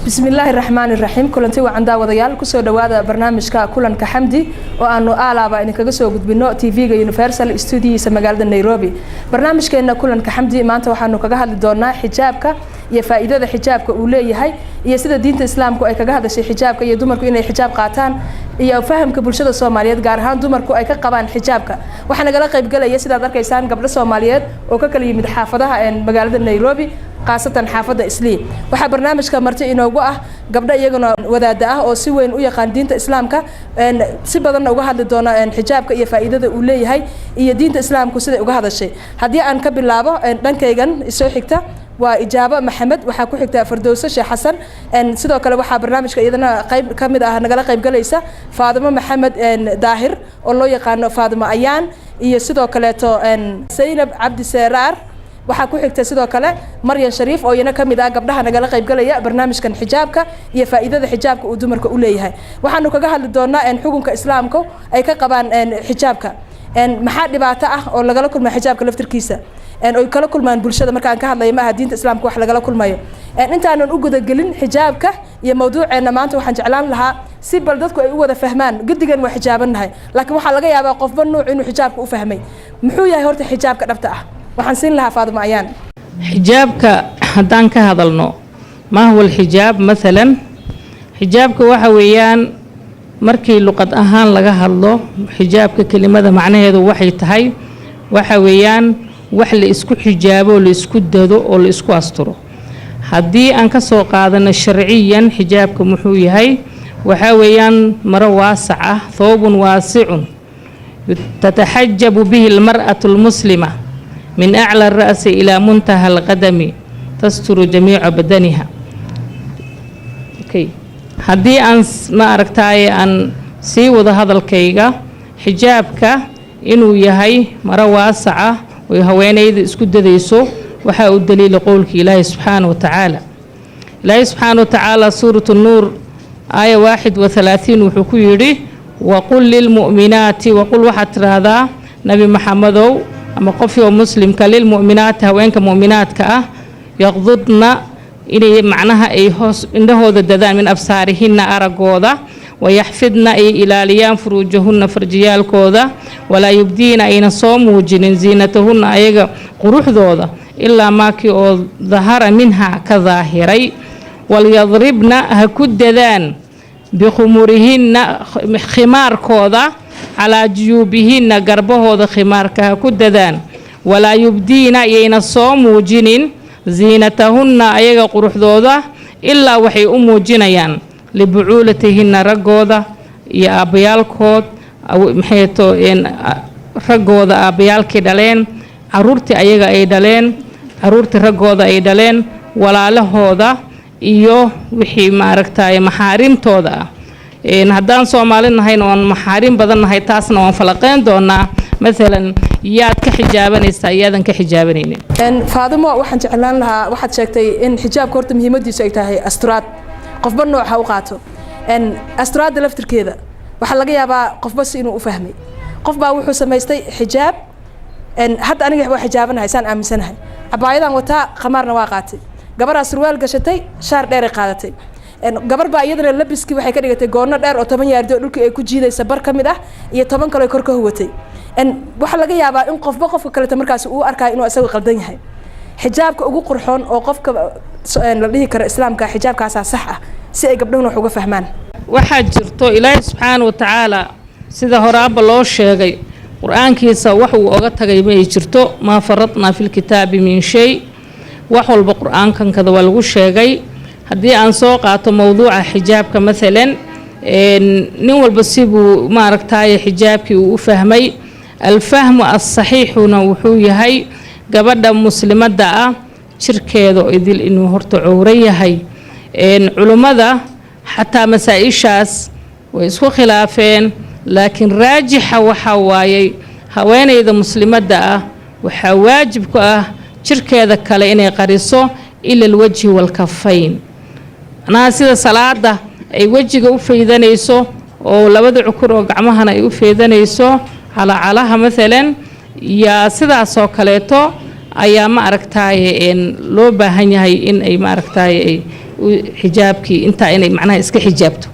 Bismillaahi raxmaani raxiim. Kulanti wacan, daawadayaal. Kusoo dhawaada barnaamijka Kulanka Xamdi oo aanu aalaaba idinkaga soo gudbino TV-ga Universal, stuudiyihiisa magaalada Nairobi. Barnaamijkeena Kulanka Xamdi maanta waxaanu kaga hadli doonaa xijaabka iyo faa'iidada xijaabka uu leeyahay, iyo sida diinta Islaamku ay kaga hadashay xijaabka iyo dumarku inay xijaab qaataan, iyo fahamka bulshada Soomaaliyeed, gaar ahaan dumarku, ay ka qabaan xijaabka. Waxaa nagala qaybgalaya, sidaad arkaysaan, gabdho Soomaaliyeed oo ka kala yimid xaafadaha magaalada Nairobi, khaasatan xaafadda Islii. Waxaa barnaamijka marti inoogu ah gabdho iyaguna wadaada ah oo si weyn u yaqaan diinta Islaamka, si badanna uga hadli doona xijaabka iyo faa'iidada uu leeyahay iyo diinta Islaamku siday uga hadashay. Haddii aan ka bilaabo dhankaygan isoo xigta, waa Ijaabo Maxamed. Waxaa ku xigta Fardowso Sheekh Xasan. Sidoo kale waxaa barnaamijka iyadana qayb ka mid ah nagala qaybgalaysa Faadimo Maxamed Daahir oo loo yaqaano Faadimo Ayaan, iyo sidoo kaleeto Saynab Cabdi Seeraar. Waxaa ku xigta sidoo kale Maryan Shariif oo iyana ka mid ah gabdhaha nagala qaybgalaya barnaamijkan xijaabka iyo faa'iidada xijaabka uu dumarka u leeyahay. Waxaanu kaga hadli doonaa xukunka Islaamku ay ka qabaan xijaabka, maxaa dhibaato ah oo lagala kulma xijaabka laftirkiisa oy kala kulmaan bulshada. Markaan ka hadlayo, ma aha diinta Islaamka wax lagala kulmayo. Intaanan u gudagelin xijaabka iyo mawduuceenna maanta, waxaan jeclaan lahaa si bal dadku ay u wada fahmaan. Guddigan waa xijaabannahay, laakiin waxaa laga yaabaa qofba nuuc inuu xijaabka u fahmay. Muxuu yahay horta xijaabka dhabta ah? Waxaan siin lahaa Faadimo Ayaan. Xijaabka haddaan ka hadalno, ما هو الحجاب maalan? Xijaabka waxa weeyaan, markii luqad ahaan laga hadlo, xijaabka kelimada macnaheedu waxay tahay, waxa weeyaan wax la isku xijaabo, la isku dado oo la isku asturo. Haddii aan ka soo qaadano sharciyan, xijaabka muxuu yahay? Waxaa weeyaan maro waasac ah, ثوب واسع تتحجب به المرأة المسلمة من أعلى الرأس إلى منتهى القدم، تستر جميع بدنها. Okay. Haddii aan ma aragtaaye aan sii wado hadalkayga, xijaabka inuu yahay maro waasac ah oy haweenayda isku dadayso, waxaa u daliila qowlka Ilaahay subxaana wa tacaala. Ilaahay subxaana wa tacaala suuratu Nuur aaya 31 wuxuu ku yidhi: وقل للمؤمنات، وقل waxaad tiraahdaa, Nebi Maxamedow ama qofkii oo muslimka, للمؤمنات haweenka mu'minaadka ah, يغضضن inay macnaha ay hoos indhahooda dadaan, من أبصارهن araggooda, ويحفظن ay ilaaliyaan, فروجهن farjiyaalkooda, ولا يبدين ayna soo muujinin, زينتهن ayaga quruxdooda, إلا ما kii oo ظهر منها ka daahiray, وليضربن ha ku dadaan, بخمرهن khimaarkooda, على جيوبهن garbahooda khimaarka ha ku dadaan, ولا يبدين yayna soo muujinin, زينتهن ayaga quruxdooda, ilaa waxay u muujinayaan, لبعولتهن raggooda iyo aabbayaalkood, maxay to raggooda aabbayaalkii dhaleen, caruurtii ayaga ay dhaleen, caruurtii raggooda ay dhaleen, walaalahooda iyo wixii maaragtay maxaarimtooda ah. Haddaan Soomaali nahayna waan maxaarim badan nahay, taasna waan falaqeyn doonaa. Maalan, yaad ka xijaabanaysaa, yaadan ka xijaabanaynin? Faadimo, waxaan jeclaan lahaa, waxaad sheegtay in xijaabka horta muhiimadiisu ay tahay asturaad, qofba nooc ha u qaato. Asturaadda laftirkeeda waxaa laga yaabaa qofba si inuu u fahmay. Qof baa wuxuu samaystay xijaab. Hadda aniga waa xijaabanahay saan aaminsanahay, cabaayadan wataa, khamaarna waa qaatay. Gabaraa surwaal gashatay, shaar dheeray qaadatay. Gabar baa iyadana labiskii waxay ka dhigatay goono dheer oo 10 yaardi oo dhulkii ay ku jiidaysa bar ka mid ah, iyo 10 kale kor ka huwatay. Waxaa laga yaabaa in qofba qofka kaleta markaasi uu arkayo inuu isaga qaldan yahay. Xijaabka ugu qurxoon oo qofka la dhihi karo Islaamka xijaabkaasaa sax ah, si ay gabdhahuna wax uga fahmaan? Waxaa jirto, Ilaahay subxaana wa tacaala sida horaanba loo sheegay, Qur-aankiisa wax uu oga tagay ma ay jirto. ما فرطنا في الكتاب من شيء. Wax walba Qur-aankankada waa lagu sheegay. Haddii aan soo qaato mowduuca xijaabka, maalan, nin walba sibuu maaragtaaye xijaabkii uu u fahmay. الفهم الصحيح na wuxuu yahay gabadha muslimadda ah jirkeeda idil inuu horta cowro yahay. Culummada xataa masaa-ishaas way isku khilaafeen, laakiin raajixa waxaa waayey haweenayda muslimadda ah waxaa waajib ku ah jirkeeda kale inay qariso, إلا الوجه والكفين. Macnaha, sida salaada ay wejiga u faydanayso oo labada cukur oo gacmahana ay u faydanayso, calacalaha maalan, iyo sidaasoo kaleeto ayaa ma aragtaaye loo baahan yahay in ay ma aragtaaye ay Xijaabkii intaa inay macnaha iska xijaabto.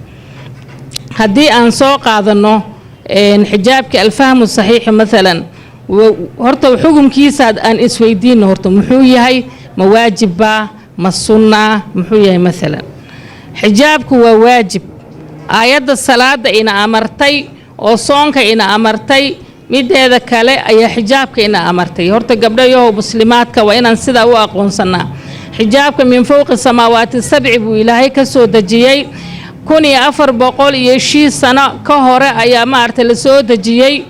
Haddii aan soo qaadano xijaabkii alfahmu saxiixi, maalan, horta xukunkiisa aan isweydiino. Horta muxuu yahay? Ma waajibbaa? Ma sunnaa? Muxuu yahay? Maalan, xijaabku waa waajib. Aayadda salaada ina amartay oo soonka ina amartay, mideeda kale ayaa xijaabka ina amartay. Horta gabdhayahow muslimaadka, waa inaan sidaa u aqoonsanaa. Xijaabka min fowqi samaawaati sabci buu Ilaahay ka soo dejiyey. 1400 iyo shii sano ka hore ayaa maaragtay la soo dejiyey.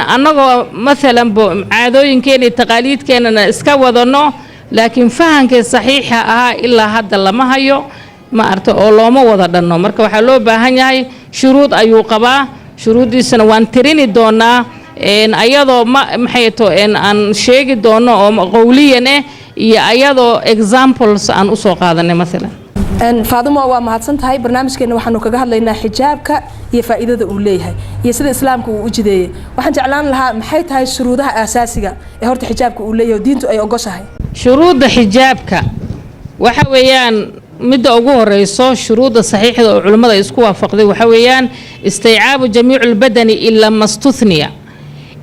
Annagoo maalan caadooyinkeena iyo taqaaliidkeennana iska wadano, laakiin fahankii saxiixa ahaa ilaa hadda lama hayo, maaragta, oo looma wada dhanno. Marka waxaa loo baahan yahay, shuruud ayuu qabaa. Shuruuddiisana waan tirini doonaa, ayadoo ma maxay to aan sheegi doono oo qowliyan eh iyo ayadoo examples aan usoo qaadanay maalan. Faadimo, waa mahadsan tahay. Barnaamijkeena waxaanu kaga hadlaynaa xijaabka iyo faa'iidada uu leeyahay iyo sida Islaamka uu u jideeyey. Waxaan jeclaan lahaa, maxay tahay shuruudaha aasaasiga ee horta xijaabka uu leeyahay oo diintu ay ogoshahay? Shuruudda xijaabka waxa weeyaan, midda ugu horeyso, shuruudda saxiixda oo culimmada ay isku waafaqday waxa weeyaan istaycaabu jamiicu lbadani ilaa mastuthniya,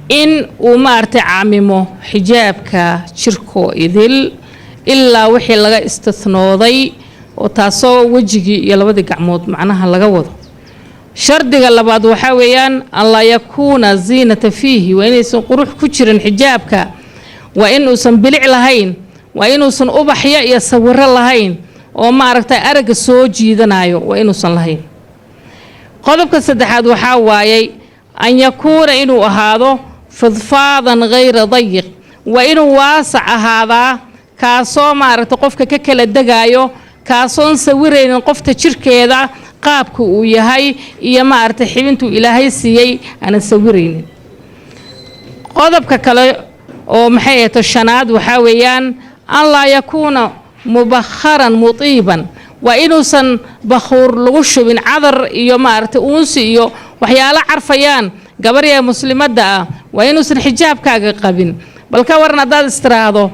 in uu maaragtay caamimo xijaabka jirkoo idil, ilaa wixii laga istinooday, oo taasoo wejigii iyo labadii gacmood macnaha laga wado. Shardiga labaad waxaa weeyaan an laa yakuuna ziinata fiihi, waa inaysan qurux ku jirin xijaabka, waa inuusan bilic lahayn, waa inuusan ubaxyo iyo sawiro lahayn oo maaragtay aragga soo jiidanayo, waa inuusan lahayn. Qodobka saddexaad waxaa waayay an yakuuna, inuu ahaado fidfaadan hayra dayiq, waa inuu waasac ahaadaa, kaasoo maaragtay qofka ka kala degaayo, kaasoon sawiraynin qofta jirkeeda qaabka uu yahay iyo maaragtay xibintuu Ilaahay siiyey aanan sawiraynin. Qodobka kale oo maxay ahayto shanaad waxaa weeyaan an laa yakuuna mubakharan mutiiban, waa inuusan bakhuur lagu shubin, cadar iyo maaragtay uunsi iyo waxyaalo carfayaan. Gabarya muslimadda ah waa inuusan xijaabkaaga qabin. Bal ka waran haddaad istiraahdo,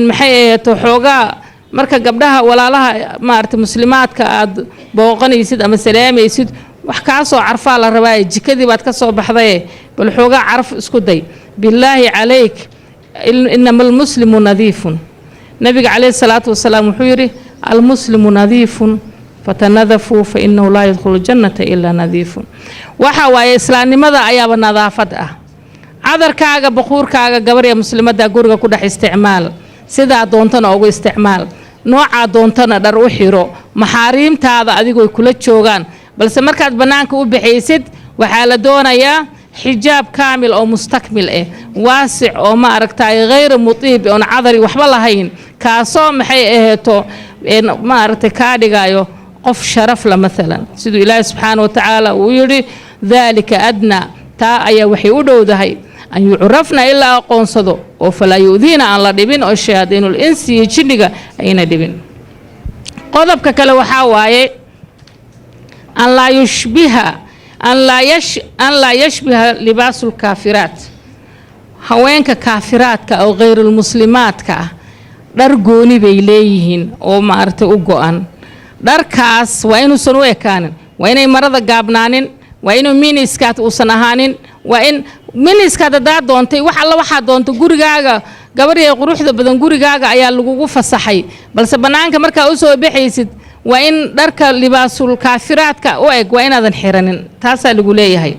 maxay ahayto, xoogaa marka gabdhaha walaalaha maaragtay muslimaadka aad booqanaysid ama salaamaysid, wax kaasoo carfaa la rabaaye, jikadii baad ka soo baxdaye, bal xoogaa caraf isku day. Billaahi calayk, inama almuslimu nadiifun. Nabiga calayhi salaatu wasalaam wuxuu yidhi: "Almuslimu nadiifun, fatanadafuu, fa inahu laa yadkhulu jannata ilaa nadiifun." Waxa waaye, islaamnimada ayaaba nadaafad ah. Cadarkaaga, bakuurkaaga, gabarya muslimadda, guriga ku dhex isticmaal, sidaa doontana ugu isticmaal, noocaa doontana dhar u xiro, maxaariimtaada adigoo kula joogaan. Balse markaad bannaanka u baxaysid, waxaa la doonayaa xijaab kaamil oo mustakmil ah, waasic oo ma aragtay hayra mutiib, oon cadari waxba lahayn, kaasoo maxay aheeto ma aragtay kaa dhigayo qof sharaf la. Maalan, siduu Ilaahi subxaana wa tacaala uu yidhi: "Daalika adnaa", taa ayaa waxay u dhowdahay, "an yucrafna", in la aqoonsado, oo falaa yu'diina, aan la dhibin, oo shayaadiinul insi iyo jinniga ayna dhibin. Qodobka kale waxaa waaye an laa yushbiha an laa yashbiha libaasul kaafiraat, haweenka kaafiraadka oo khayrulmuslimaadka ah dhar gooni bay leeyihiin oo maaragtay u go-an. Dharkaas waa inuusan u ekaanin, waa inay marada gaabnaanin, waa inuu miniskirt uusan ahaanin. Waa in miniskirt haddaa doontay, wax alla waxaa doonta gurigaaga, gabaryay quruxda badan, gurigaaga ayaa lagugu fasaxay. Balse bannaanka markaa usoo baxaysid, waa in dharka libaasul kaafiraadka u eg waa inaadan xiranin, taasaa lagu leeyahay.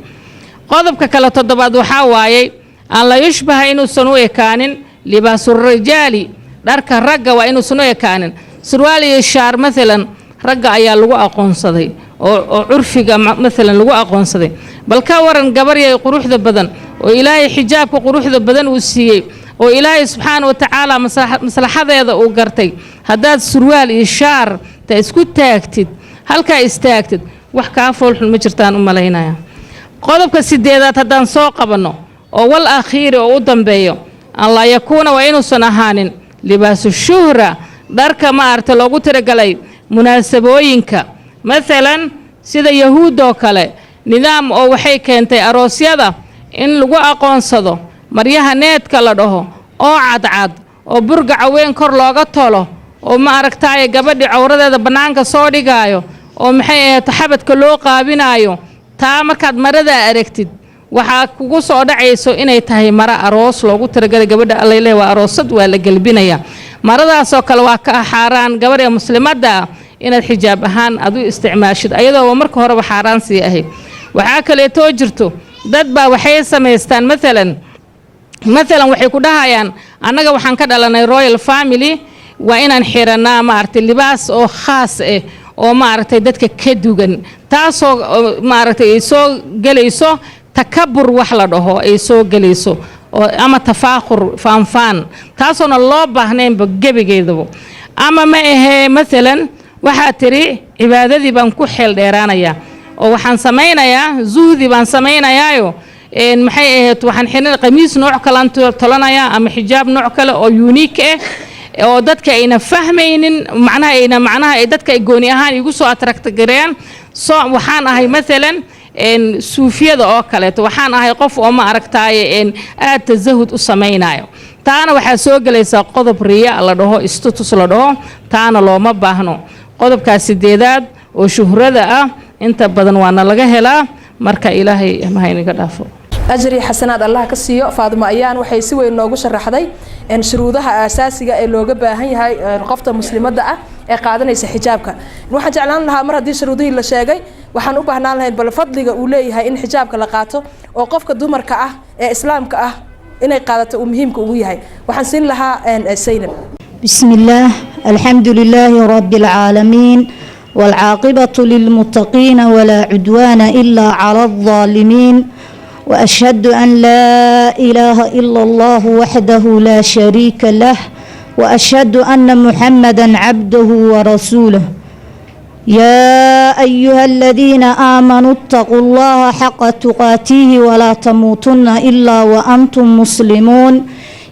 Qodobka kale toddobaad waxaa waayey an la yushbaha, inuusan u ekaanin libaasulrijaali, dharka ragga waa inuusan u ekaanin. Surwaal iyo shaar maalan ragga ayaa lagu aqoonsaday oo curfiga maalan lagu aqoonsaday. Bal ka waran gabaryay quruxda badan oo Ilaahay xijaabka quruxda badan uu siiyey, oo Ilaahay subxaana wa tacaala maslaxadeeda uu gartay, haddaad surwaal iyo shaar ta isku taagtid, halkaa istaagtid, wax kaa foolxun ma jirtaan u malaynaya. Qodobka sideedaad haddaan soo qabanno, oo wal akhiiri, oo u dambeeyo, an laa yakuuna, waa inuusan ahaanin libaasu shuhra, dharka maaragta loogu talagalay munaasabooyinka. Maalan, sida Yahuuddoo kale, nidaam oo waxay keentay aroosyada in lagu aqoonsado maryaha needka la dhaho oo cadcad oo burgaca weyn kor looga tolo. Oo ma aragtaaye gabadhi cawradeeda bannaanka soo dhigaayo oo maxay ahayd xabadka loo qaabinaayo, taa markaad maradaa aragtid waxaa kugu soo dhacayso inay tahay maro aroos loogu talagalay gabadha. Allayle waa aroosad, waa la gelbinayaa. Maradaasoo kale waa ka xaaraan gabadh ee muslimadda ah inaad xijaab ahaan aad u isticmaashid, ayadooba marka horeba xaaraan sii ahayd. Waxaa kaleetoo jirto dad baa waxay samaystaan, maalan waxay ku dhahayaan: "Annaga waxaan ka dhalanay royal family, waa inaan xiranaa maaragtay libaas oo khaas ah oo maaragtay dadka ka dugan." Taasoo maaragtay ay soo gelayso takabur wax la dhaho, ay soo gelayso oo ama tafaakhur, faanfaan, taasoona loo baahnaynba gebigeedaba. Ama ma ahee, maalan waxaa tidhi: "Cibaadadii baan ku xeel dheeraanayaa oo waxaan samaynayaa zuhdi baan samaynayaayo, maxay ahayd, waxaan xiran qamiis nooc kalean tolanayaa ama xijaab nooc kale oo unique ah oo dadka ayna fahmaynin, macnaha ayna macnaha ay dadka ay gooni ahaan igu soo attract gareeyaan. So waxaan ahay maalan suufiyada oo kaleeto, waxaan ahay qof oo ma aragtaaye aad tasahud u samaynayo." Taana waxaa soo gelaysaa qodob riya la dhaho, status la dhaho. Taana looma baahno. Qodobkaas sideedaad oo shuhrada ah inta badan waana laga helaa. Marka Ilaahay maha inaga dhaafo. Ajri xasanaad Allah ka siiyo Faadimo Ayaan. Waxay si weyn noogu sharaxday shuruudaha aasaasiga ee looga baahan yahay qofta muslimadda ah ee qaadanaysa xijaabka. Waxaan jeclaan lahaa, mar haddii shuruudihii la sheegay, waxaan u baahnaan lahayn bal fadliga uu leeyahay in xijaabka la qaato oo qofka dumarka ah ee islaamka ah inay qaadato uu muhiimka ugu yahay. Waxaan siin lahaa Saynab. بسم الله، الحمد لله رب العالمين، والعاقبة للمتقين، ولا عدوان إلا على الظالمين، وأشهد أن لا إله إلا الله وحده لا شريك له، وأشهد أن محمدا عبده ورسوله. يا أيها الذين آمنوا اتقوا الله حق تقاته ولا تموتن إلا وأنتم مسلمون.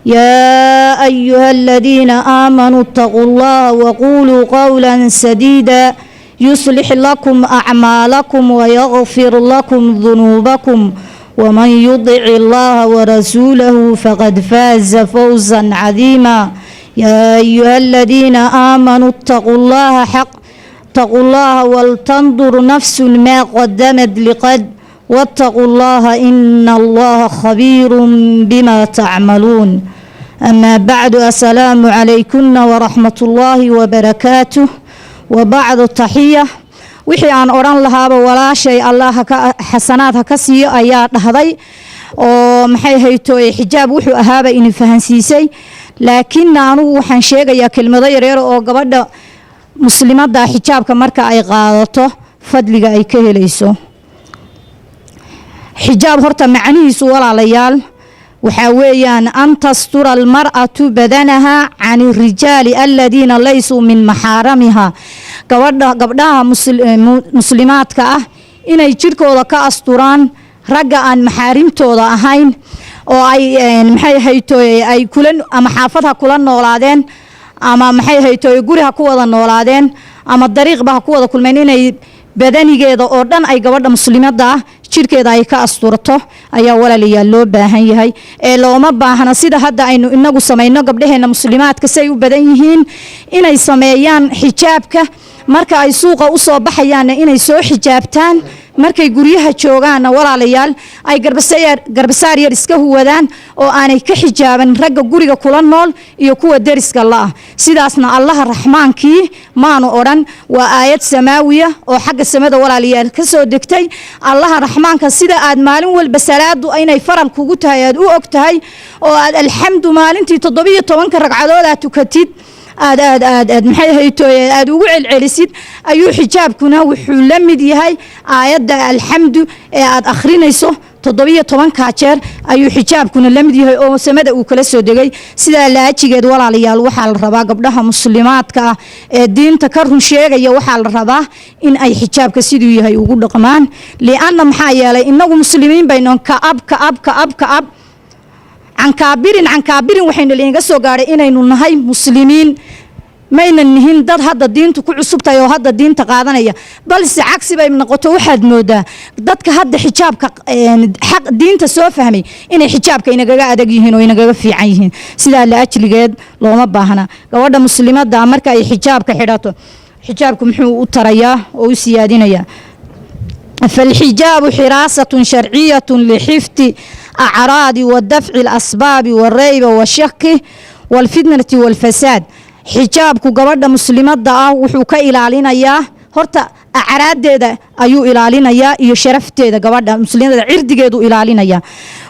يا أيها الذين آمنوا اتقوا الله وقولوا قولا سديدا يصلح لكم أعمالكم ويغفر لكم ذنوبكم، ومن يطع الله ورسوله فقد فاز فوزا عظيما. يا أيها الذين آمنوا اتقوا الله ولتنظر نفس ما قدمت لغد واتقوا الله إن الله خبير بما تعملون. أما بعد، السلام عليكم ورحمة الله وبركاته وبعد التحية، wixii aan odhan lahaaba walaashay Allah ka xasanaad ha ka siiyo ayaa dhahday oo maxay hayto xijaab wuxuu ahaaba ini fahansiisay. Laakiin anugu waxaan sheegayaa kelmado yaryar oo gabadha muslimadda xijaabka marka ay qaadato fadliga ay ka helayso. Xijaab horta macnihiisu, walaalayaal, waxaa weeyaan أن تستر المرأة بدنها عن الرجال الذين ليسوا من محارمها. Gabadha, gabdhaha muslimaadka ah inay jidhkooda ka asturaan ragga aan maxaarimtooda ahayn oo ay maxay haytoy ay kula ama xaafad ha kula noolaadeen ama maxay haytoy guri ha ku wada noolaadeen ama dariiqba ha ku wada kulmeen, inay badanigeeda oo dhan ay gabadha muslimadda ah jidhkeeda ay ka asturato ayaa, walaalayaal, loo baahan yahay. Ee looma baahna sida hadda aynu inagu samayno gabdhaheena muslimaadka say u badan yihiin inay sameeyaan xijaabka marka ay suuqa u soo baxayaanna inay soo xijaabtaan, markay guryaha joogaanna, walaalayaal, ay garbasaar yar iska huwadaan oo aanay ka xijaaban ragga guriga kula nool iyo kuwa deriska la-ah. Sidaasna Allaha Raxmaankii maanu odhan. Waa aayad samaawiya oo xagga samada, walaalayaal, ka soo degtay Allaha Raxmaanka. Sida aad maalin walba salaadu inay faral kugu tahay aad u og tahay oo aad alxamdu maalintii 17-ka ragcadood aad tukatid, aad aad aad aad maxay haytooye aad ugu celcelisid, ayuu xijaabkuna wuxuu la mid yahay aayadda alxamdu ee aad akhrinayso 17-kaa jeer ayuu xijaabkuna la mid yahay oo samada uu kala soo degay. Sidaa laajigeed, walaalayaal, waxaa la rabaa gabdhaha muslimaadka ah ee diinta ka run sheegaya, waxaa la rabaa in ay xijaabka siduu yahay ugu dhaqmaan, lianna maxaa yeelay inagu muslimiin baynu kaab kaab kaab kaab cankaabirin cankaabirin waxaynu linaga soo gaadhay inaynu nahay muslimiin. Maynan nihin dad hadda diintu ku cusubtahay oo hadda diinta qaadanaya, balse cagsi bay noqoto. Waxaad moodaa dadka hadda xijaabka xaq diinta soo fahmay inay xijaabka inagaga adag yihiin oo inagaga fiican yihiin. Sidaa la ajligeed looma baahna. Gabadha muslimadda marka ay xijaabka xidhato, xijaabku muxuu u tarayaa oo u siyaadinayaa? فالحجاب حراسة شرعية لحفظ أعراض ودفع الأسباب والريب والشك والفتنة والفساد. Xijaabku gabadha muslimadda ah wuxuu ka ilaalinayaa horta acraaddeeda ayuu ilaalinayaa iyo sharafteeda. Gabadha muslimada cirdigeedu ilaalinayaa,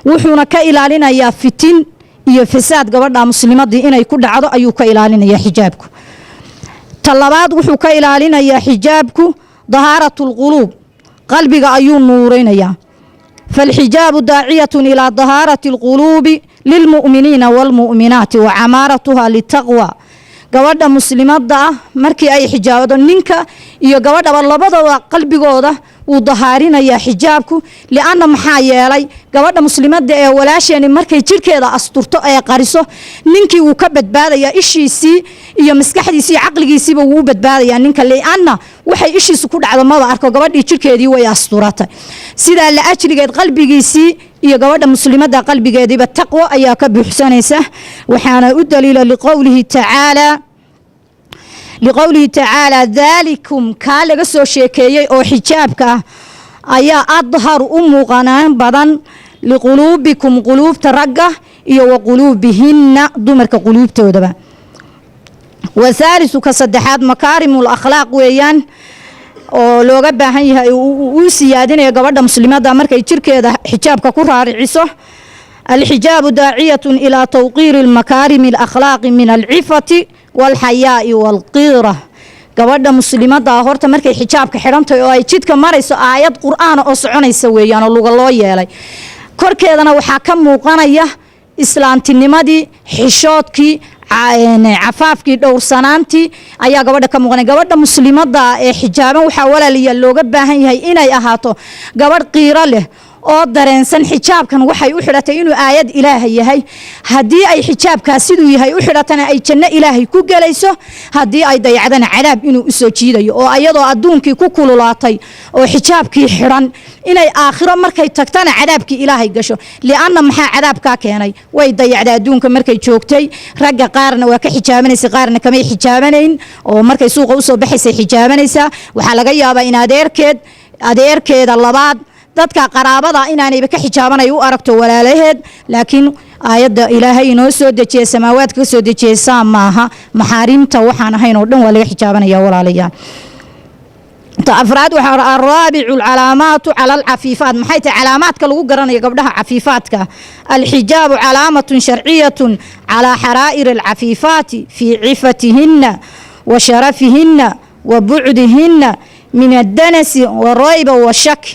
wuxuuna ka ilaalinayaa fitin iyo fasaad. Gabadha muslimadii inay ku dhacdo ayuu ka ilaalinayaa xijaabku. Ta labaad, wuxuu ka ilaalinayaa xijaabku dahaaratu lquluub, qalbiga ayuu nuurinayaa. فالحجاب داعية إلى طهارة القلوب للمؤمنين والمؤمنات وعمارتها للتقوى. Gabadha muslimadda ah markii ay xijaabado, ninka iyo gabadhaba labadaba qalbigooda wuu dahaarinayaa xijaabku, lianna maxaa yeelay, gabadha muslimadda ee walaasheeni markay jidhkeeda asturto ee qariso, ninkii wuu ka badbaadayaa. Ishiisii iyo maskaxdiisii iyo caqligiisiiba wuu u badbaadayaa ninka, lianna waxay ishiisu ku dhacdo maba arko, gabadhii jidhkeedii way asturatay. Sidaa la ajligeed qalbigiisii iyo gabadha muslimadda qalbigeediiba taqwo ayaa ka buuxsanaysa. Waxaana u daliila liqowlihi tacaalaa: daalikum, kaa laga soo sheekeeyey oo xijaabka ah ayaa adharu, u muuqanaan badan, liquluubikum, quluubta ragga, iyo wa quluubihinna, dumarka quluubtoodaba. Wathaalisu, ka saddexaad, makaarimul akhlaaq weeyaan oo looga baahan yahay, uu siyaadinayo gabadha muslimadda markay jirkeeda xijaabka ku raariciso. الحجاب داعية إلى توقير المكارم الأخلاق من العفة والحياء والغيرة. Gabadha muslimadda horta markay xijaabka xidhantahay oo ay jidka marayso, aayad qur-aana oo soconaysa weeyaan oo luga loo yeelay. Korkeedana waxaa ka muuqanaya islaantinimadii, xishoodkii, cafaafkii, dhowrsanaantii ayaa gabadha ka muuqanaya. Gabadha muslimadda ee xijaaban waxaa, walaalayaal, looga baahan yahay inay ahaato gabadh qiiro leh oo dareensan xijaabkan waxay u xidhatay inuu aayad Ilaahay yahay. Haddii ay xijaabkaas siduu yahay u xidhatana, ay janno Ilaahay ku gelayso. Haddii ay dayacdana, cadaab inuu usoo jiidayo, oo ayadoo adduunkii ku kululaatay oo xijaabkii xidhan inay aakhiro markay tagtana cadaabkii Ilaahay gasho. Lianna maxaa cadaabkaa keenay? Way dayacday adduunka markay joogtay. Ragga qaarna waa ka xijaabanaysa, qaarna kamay xijaabanayn, oo markay suuqa usoo baxaysay xijaabanaysaa. Waxaa laga yaabaa in adeerkeed, adeerkeeda labaad, dadka qaraabada inaanayba ka xijaabanay u aragto walaalaheed. Laakiin aayadda Ilaahay inoo soo dejiyey, samaawaadka ka soo dejiyey, saa maaha. Maxaarimta waxaan ahayn oo dhan waa laga xijaabanaya, walaalayaal. Ta afraad waxaa الرابع العلامات على العفيفات. Maxay tahay calaamaadka lagu garanayo gabdhaha cafiifaadka? الحجاب علامة شرعية على حرائر العفيفات في عفتهن وشرفهن وبعدهن من الدنس والريب والشك.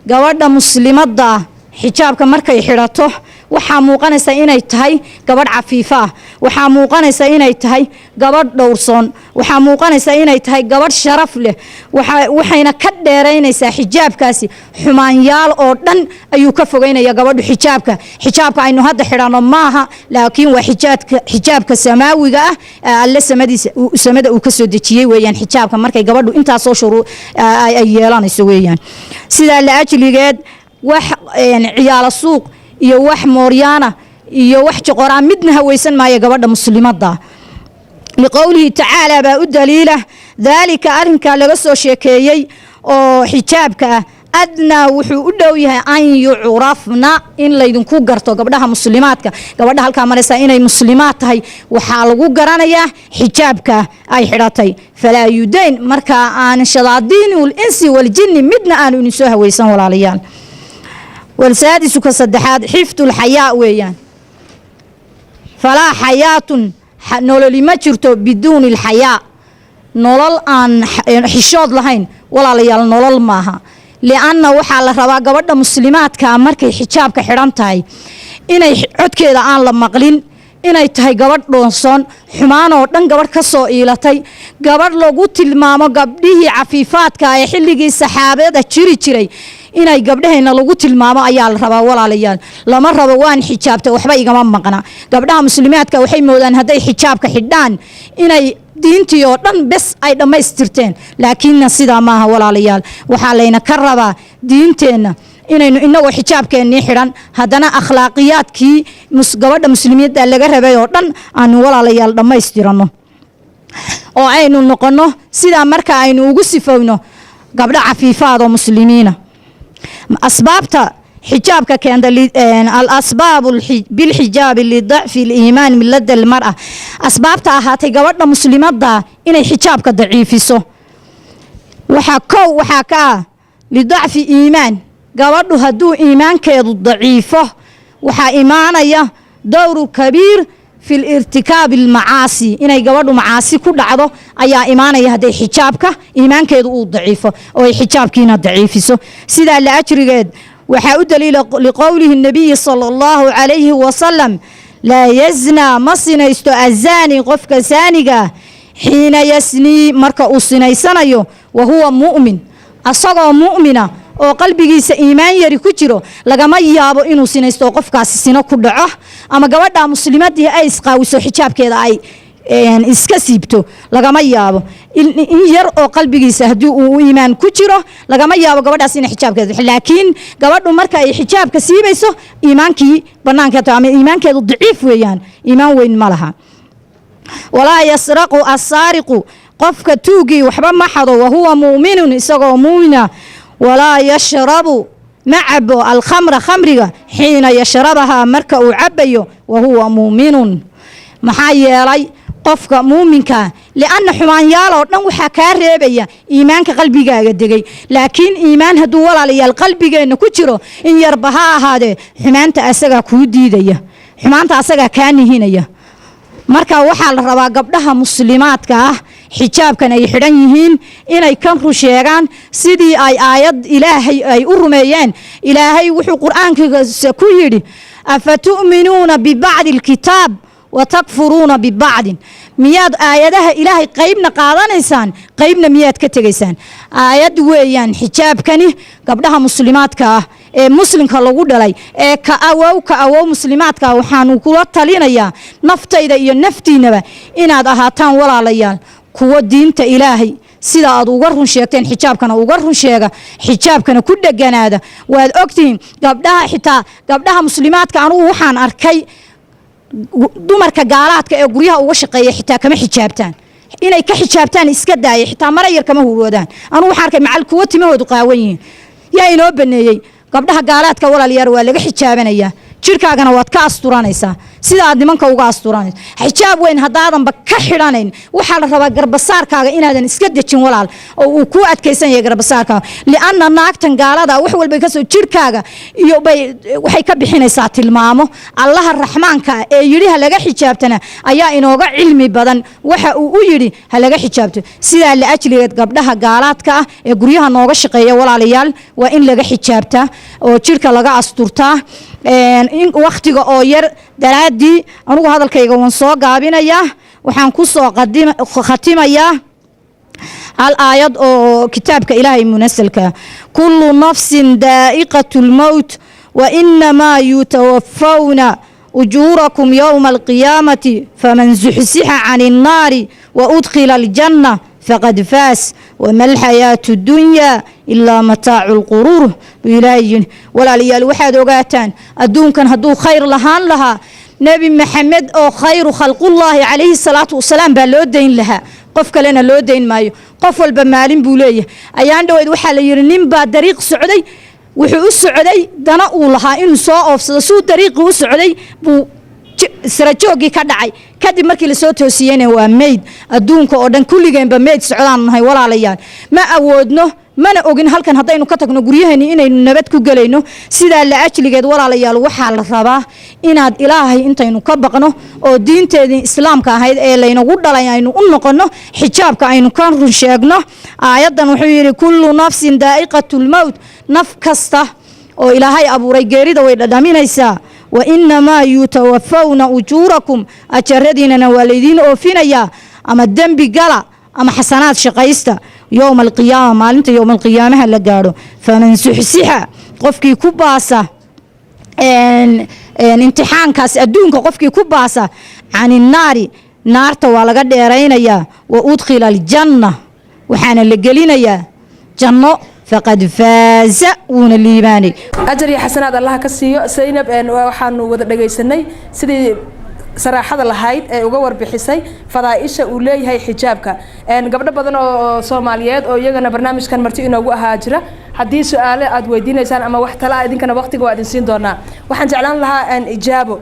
Gabadha muslimadda ah xijaabka markay xidhato, waxaa muuqanaysa inay tahay gabadh cafiifo ah, waxaa muuqanaysa inay tahay gabadh dhowrsoon, waxaa muuqanaysa inay tahay gabadh sharaf leh. Waxayna ka dheeraynaysaa xijaabkaasi xumaanyaal oo dhan ayuu ka fogeynaya gabadhu. Xijaabka aynu hadda xidhanno maaha, laakiin waa xijaabka samaawiga ah ee Alle samadiisa samada uu ka soo dejiyey weeyaan. Xijaabka markay gabadhu intaasoo shuruu ay yeelanayso weeyaan. Sidaa la ajligeed, wax ciyaala suuq iyo wax mooryaana iyo wax joqoraa midna haweysan maayo gabadha muslimadda. Liqowlihi tacaala baa u daliila: daalika, arrinkaa laga soo sheekeeyey oo xijaabka ah, أدنى, wuxuu u dhow yahay, أن يعرفن, in laydinku garto gabdhaha muslimaadka. Gabadha halkaa maraysa inay muslimaad tahay waxaa lagu garanayaa xijaabka ay xidhatay. فلا يؤذين, markaa aan شياطين الإنس والجن midna aanu idin soo haweysan, walaalayaal. والسادس, ka saddexaad, حفظ الحياء weeyaan. فلا حياة, nololi ma jirto, بدون الحياء, nolol aan xishood lahayn, walaalayaal, nolol maaha. Lianna waxaa la rabaa gabadha muslimaadkaa markay xijaabka xidhan tahay inay codkeeda aan la maqlin, inay tahay gabadh dhoonsoon, xumaan oo dhan gabadh ka soo iilatay, gabadh lagu tilmaamo gabdhihii cafiifaadka ee xilligii saxaabada jiri jiray inay gabdhaheenna lagu tilmaamo ayaa la rabaa, walaalayaal. Lama rabo "waan xijaabtay, waxba igama maqna". Gabdhaha muslimaadka waxay moodaan hadday xijaabka xidhaan inay Diintii oo dhan bes ay dhammaystirteen, laakiinna sidaa maaha, walaalayaal. Waxaa layna ka rabaa diinteenna inaynu inagoo xijaabkeennii xidhan haddana akhlaaqiyaadkii gabadha muslimiinta laga rabay oo dhan aanu, walaalayaal, dhammaystirano oo aynu noqonno sidaa marka aynu ugu sifowno gabdho cafiifaad oo muslimiina. Asbaabta xijaabka keenta, الأسباب بالحجاب لضعف الإيمان من لدى المرأة. Asbaabta ahaatay gabadha muslimadda inay xijaabka daciifiso waxaa kow waxaa ka ah لضعف إيمان. Gabadhu hadduu iimaankeedu daciifo, waxaa imaanaya دور كبير في ارتكاب المعاصي. Inay gabadhu macaasi ku dhacdo ayaa imaanaya hadday xijaabka iimaankeedu uu daciifo oo ay xijaabkiina daciifiso. Sidaa la ajrigeed waxaa u daliila لقوله النبي صلى الله عليه وسلم: لا يزني, ma sinaysto, الزاني, qofka saaniga, حين يزني, marka uu sinaysanayo, وهو مؤمن, asagoo mu'mina oo qalbigiisa iimaan yari ku jiro lagama yaabo inuu sinaysto oo qofkaasi sino ku dhaco ama gabadha muslimadii ay isqaawiso, xijaabkeeda ay iska siibto, lagama yaabo. In yar oo qalbigiisa haddii uu iimaan ku jiro, lagama yaabo gabadhaas inay xijaabkeeda. Laakiin gabadhu marka ay xijaabka siibayso, iimaankii banaanka ama iimaankeedu daciif weeyaan, iimaan weyn ma laha. ولا يسرق السارق, qofka tuugii waxba ma xado, وهو مؤمن, isagoo muumina. ولا يشرب, ma cabo, الخمر, khamriga, حين يشربها, marka uu cabayo, وهو مؤمن. Maxaa yeelay qofka muuminka lianna xumaanyaal oo dhan waxaa kaa reebaya iimaanka qalbigaaga degay. Laakiin iimaan hadduu, walaalayaal, qalbigeenna ku jiro, in yarba ha ahaadee, xumaanta asagaa kuu diidaya, xumaanta asagaa kaa nihinaya. Marka waxaa la rabaa gabdhaha muslimaadka ah xijaabkan ay xidhan yihiin inay kan ru sheegaan sidii ay aayad Ilaahay ay u rumeeyeen. Ilaahay wuxuu Qur-aankiisa ku yidhi: أفتؤمنون ببعض الكتاب وتكفرون ببعض. Miyaad aayadaha Ilaahay qaybna qaadanaysaan, qaybna miyaad ka tegaysaan? Aayad weeyaan xijaabkani. Gabdhaha muslimaadka ah ee muslimka lagu dhalay ee ka awow ka awow muslimaadka ah, waxaanu kula talinayaa naftayda iyo naftiinaba inaad ahaataan, walaalayaal, kuwo diinta Ilaahay sida aad uga run sheegteen xijaabkana uga run sheega, xijaabkana ku dheganaada. Waad ogtihiin gabdhaha, xitaa gabdhaha muslimaadka, anugu waxaan arkay dumarka gaalaadka ee guryaha uga shaqeeya xitaa kama xijaabtaan. Inay ka xijaabtaan iska daaya, xitaa mara yar kama hurwoodaan. Anugu waxaan arkay macal kuwo timahoodu qaawan yihiin. Yaa inoo baneeyey? Gabdhaha gaalaadka, walaalayaal, waa laga xijaabanayaa. Jirkaagana waad ka asturanaysaa sida aad nimanka uga asturanayso. Xijaab weyn haddaadanba ka xidhanayn, waxaa la rabaa garbasaarkaaga inaadan iska dejin, walaal, oo uu kuu adkaysan yahay garbasaarkaaga, lianna naagtan gaalada wax walbay kasoo jirkaaga iyo bay waxay ka bixinaysaa tilmaamo. Allaha Raxmaanka ee yidhi ha laga xijaabtana ayaa inooga cilmi badan waxa uu u yidhi ha laga xijaabto. Sidaa la ajligeed gabdhaha gaalaadka ah ee guryaha nooga shaqeeya, walaalayaal, waa in laga xijaabtaa oo jirka laga asturtaa. Wakhtiga oo yar daraaddii anugu hadalkayga waan soo gaabinayaa. Waxaan ku soo khatimayaa hal aayad oo kitaabka Ilaahay munasalka: كل نفس ذائقة الموت وإنما يوفون أجوركم يوم القيامة فمن زحزح عن النار وأدخل الجنة فقد فاز وما الحياة الدنيا إلا متاع الغرور. Buu Ilaahay yidhi. Walaalayaal, waxaad ogaataan adduunkan hadduu khayr lahaan lahaa, Nebi Maxamed oo خير خلق الله عليه الصلاة والسلام baa loo dayn lahaa, qof kalena loo dayn maayo. Qof walba maalin buu leeyahay. Ayaan dhaweyd waxaa la yidhi nin baa dariiq socday. Wuxuu u socday dana uu lahaa inuu soo oofsado. Suu dariiqii u socday buu sarajooggii ka dhacay. Kadib markii lasoo toosiyeyna waa meyd. Adduunka oo dhan kulligeenba meyd socdaan nahay, walaalayaal. Ma awoodno, mana ogin halkan haddaynu ka tagno guryaheeni inaynu nabad ku gelayno. Sidaa la ajligeed, walaalayaal, waxaa la rabaa inaad Ilaahay intaynu ka baqno oo diinteedii Islaamka ahayd ee laynagu dhalay aynu u noqonno, xijaabka aynu ka run sheegno. Aayaddan wuxuu yidhi: كل نفس ذائقة الموت. Naf kasta oo Ilaahay abuuray geerida way dhadhaminaysaa. وإنما يوفون أجوركم, ajaradiinana waa laydiin oofinayaa, ama dembi gala ama xasanaad shaqaysta, يوم القيامة, maalinta yowma alqiyaamaha la gaadho. فمن زحزح, qofkii ku baasa imtixaankaas adduunka, qofkii ku baasa, عن النار. Naarta waa laga dheeraynayaa. Wa udkhila aljanna, waxaana la gelinayaa janno. Faqad faaza, wuuna liibaanay. Ajar iyo xasanaad Allaha ka siiyo Saynab. Waxaanu wada dhagaysanay sidii saraaxada lahayd ee uga warbixisay fadaaisha uu leeyahay xijaabka. Gabdho badan oo Soomaaliyeed oo iyagana barnaamijkan marti inoogu ahaa jira. Haddii su-aale aad weydiinaysaan ama wax tala ah, idinkana waqtiga waa idin siin doonaa. Waxaan jeclaan lahaa Ijaabo,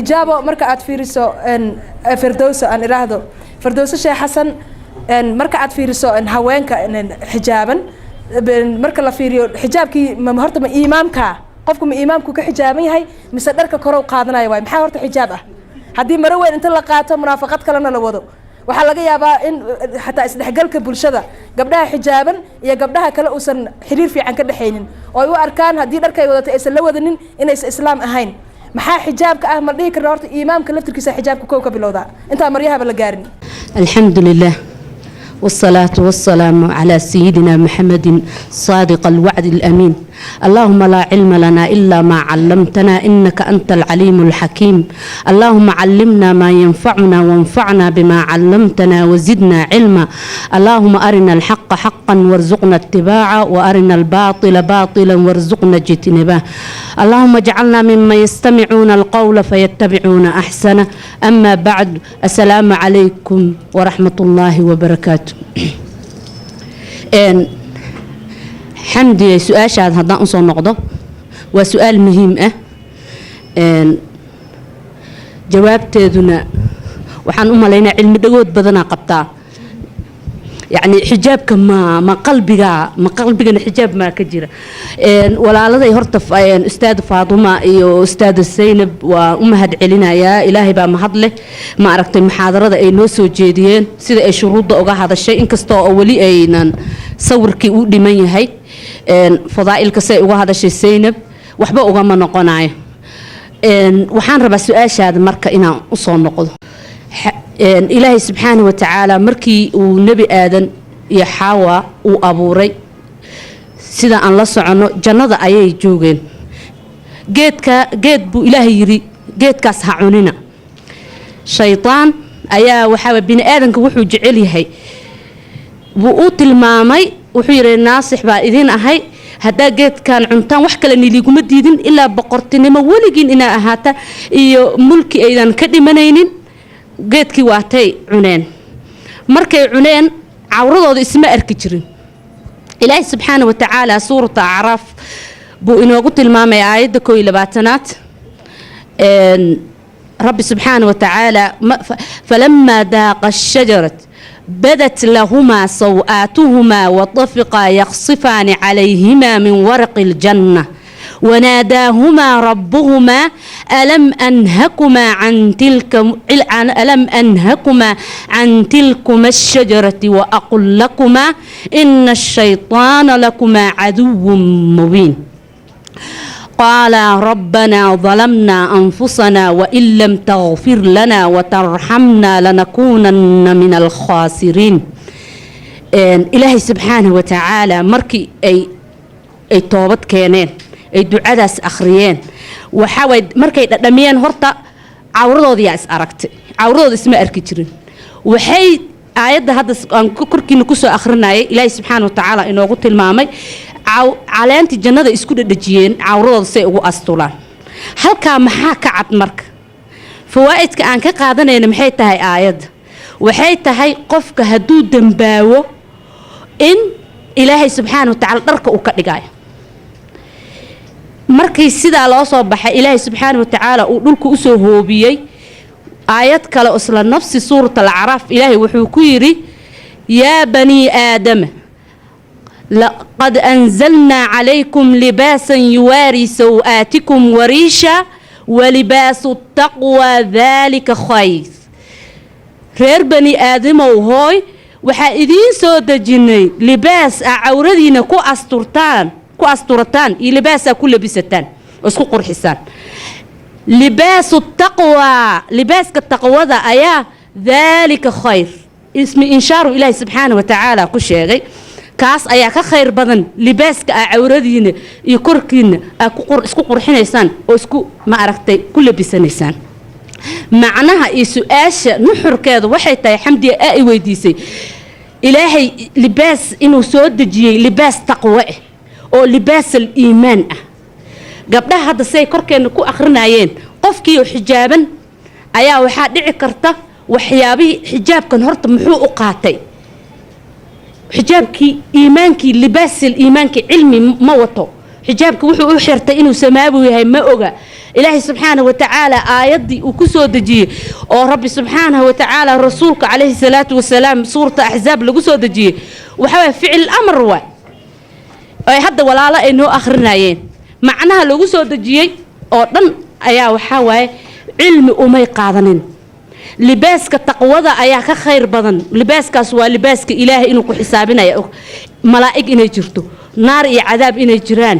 Ijaabo, marka aad fiiriso, Firdowso aan iraahdo, Firdowso Sheekh Xasan, marka aad fiiriso haweenka xijaaban, marka la fiiriyo xijaabkii, ma horta ma iimaamka qofku, ma iimaamku ka xijaaban yahay mise dharka korow qaadanaya? Waay maxaa horta xijaab ah? Haddii maro weyn inta la qaato munaafaqad kalena la wado, waxaa laga yaabaa in xataa isdhexgalka bulshada gabdhaha xijaaban iyo gabdhaha kale uusan xiriir fiican ka dhexaynin, oo ay u arkaan haddii dharka ay wadato aysan la wadanin inaysan Islaam ahayn. Maxaa xijaabka ah? Ma dhihi karna horta iimaamka laftirkiisa xijaabka kow ka bilowdaa intaan maryahaba la gaarin? الحمد لله، والصلاة والسلام على سيدنا محمد صادق الوعد الأمين. اللهم لا علم لنا إلا ما علمتنا، إنك أنت العليم الحكيم. اللهم علمنا ما ينفعنا، وانفعنا بما علمتنا، وزدنا علما. اللهم أرنا الحق حقا وارزقنا اتباعه، وأرنا الباطل باطلا وارزقنا اجتنابه. اللهم اجعلنا ممن يستمعون القول فيتبعون أحسنه. أما بعد، السلام عليكم ورحمة الله وبركاته. Xamdi, su-aashaad haddaan usoo noqdo, waa su-aal muhiim ah. Jawaabteeduna waxaan u malaynaa cilmi dhagood badanaa qabtaa. Yacni xijaabka ma qalbiga, ma qalbigana xijaab maa ka jira? Walaaladay horta, ustaad Faaduma iyo ustaada Zaynab, waa u mahad celinayaa. Ilaahay baa mahad leh. Ma aragtay muxaadarada ay noo soo jeediyeen, sida ay shuruudda uga hadashay, inkastoo oo weli aynan sawirkii u dhiman yahay, fadaa'ilka say uga hadashay Zaynab waxba ugama noqonayo. Waxaan rabaa su-aashaada marka inaan usoo noqdo. Ilaahay subxaana wa tacaala markii uu Nebi Aadan iyo Xaawa uu abuuray, sida aan la soconno, jannada ayay joogeen. Geedka, geed buu Ilaahay yidhi, "Geedkaas ha cunina." Shaydaan ayaa waxaa bini aadanka wuxuu jecel yahay buu u tilmaamay. Wuxuu yidhi, "Naasix baa idin ahay. Haddaa geedkan cuntaan, wax kale niliguma diidin ilaa boqortinimo weligiin inaa ahaata iyo mulki aydan ka dhimanaynin." Geedkii waatay cuneen. Markay cuneen, cawradooda isma arki jirin. Ilaahay subxaana wa tacaala suurata Acraaf buu inoogu tilmaamaya, aayadda 21aad. Rabbi subxaana wa tacaala: "فلما ذاقا الشجرة بدت لهما سوآتهما وطفقا يخصفان عليهما من ورق الجنة وناداهما ربهما ألم أنهكما عن تلكما الشجرة وأقل لكما إن الشيطان لكما عدو مبين قالا ربنا ظلمنا أنفسنا وإن لم تغفر لنا وترحمنا لنكونن من الخاسرين." Ilaahay subxaanahu wa tacaala markii ay toobad keeneen, ay ducadaas akhriyeen, waxaa waay markay dhadhamiyeen, horta cawradoodiyaa is aragtay. Cawradooda isma arki jirin. Waxay aayadda hadda aan korkiina kusoo akhrinayay, Ilaahay subxaana wa tacaala inoogu tilmaamay, caleentii jannada isku dhadhajiyeen cawradooda si ay ugu astulaan. Halkaa maxaa ka cad? Marka fawaa'idka aan ka qaadanayna maxay tahay? Aayadda waxay tahay qofka hadduu dembaawo in Ilaahay subxaana wa tacaala dharka uu ka dhigayo. Markii sidaa loo soo baxay, Ilaahay subxaana wa tacaala uu dhulka usoo hoobiyey. Aayad kale oo isla nafsi suurat Alacraaf, Ilaahay wuxuu ku yidhi: "يا بني آدم لقد أنزلنا عليكم لباسا يواري سوآتكم وريشا ولباس التقوى ذلك خير." Reer bani aadamow hooy, waxaa idiin soo dejinnay libaas aa cawradiina ku asturtaan, ku asturataan, iyo libaasaa ku labisataan oo isku qurxisaan. لباس التقوى, libaaska taqwada ayaa ذلك خير. Ismi inshaaru Ilaahi subxaana wa tacaala ku sheegay, kaas ayaa ka khayr badan libaaska aa cawradiina iyo korkiina aa isku qurxinaysaan oo isku, ma aragtay, ku labisanaysaan. Macnaha iyo su-aasha nuxurkeedu waxay tahay, Xamdiya aa i weydiisay, Ilaahay libaas inuu soo dejiyey, libaas taqwo ah oo libaas al iimaan ah. Gabdhaha hadda say korkeenna ku akhrinayeen, qofkii oo xijaaban ayaa waxaa dhici karta waxyaabihii xijaabkan horta muxuu u qaatay xijaabkii iimaankii, libaasil iimaankii cilmi ma wato. Xijaabka wuxuu u xirtay inuu samaawi yahay ma oga. Ilaahay subxaanahu wa tacaala aayaddii uu ku soo dejiyey oo Rabbi subxaanahu wa tacaala rasuulka calayhi salaatu wasalaam suurta Axzaab lagu soo dejiyey, waxaa waaya ficil amar waa ay hadda walaalo ay noo akhrinayeen. Macnaha lagu soo dejiyey oo dhan ayaa waxaa waaye cilmi umay qaadanin. Libaaska taqwada ayaa ka khayr badan. Libaaskaas waa libaaska Ilaahay inuu ku xisaabinaya, og malaa'ig inay jirto, naar iyo cadaab inay jiraan,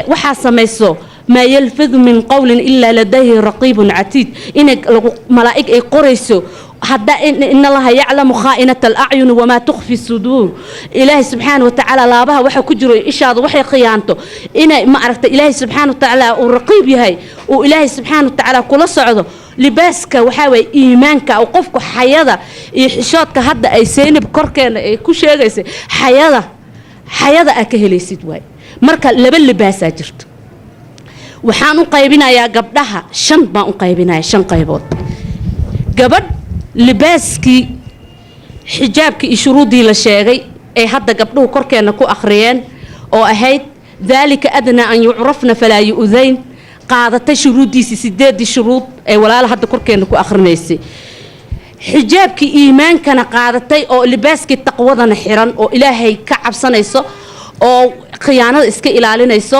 waxaa samayso maa yalfidu min qowlin ilaa ladayhi raqiibun catiid, inay lagu malaa'ig ay qorayso hadda. In Allaha yaclamu khaa'inata alacyuni wamaa tukhfi suduur. Ilaahay subxaana wa tacaala laabaha waxa ku jiro, ishaadu waxay khiyaanto, inay ma aragta Ilaahay subxaana wa tacaala uu raqiib yahay, uu Ilaahay subxaana wa tacaala kula socdo. Libaaska waxaa waye iimaanka oo qofku xayada iyo xishoodka hadda ay Seynab korkeena ay ku sheegaysay, xayada aa ka helaysid waay. Marka laba libaasaa jirto. Waxaan u qaybinayaa gabdhaha shan baan u qaybinayaa, shan qaybood. Gabadh libaaskii xijaabkii iyo shuruuddii la sheegay ee hadda gabdhuhu korkeenna ku akhriyeen oo ahayd daalika adnaa an yucrafna falaa yu'dayn, qaadatay shuruuddiisii, sideedii shuruud ee walaala hadda korkeenna ku akhrinaysay, xijaabkii iimaankana qaadatay oo libaaskii taqwadana xiran oo Ilaahay ka cabsanayso oo khiyaanada iska ilaalinayso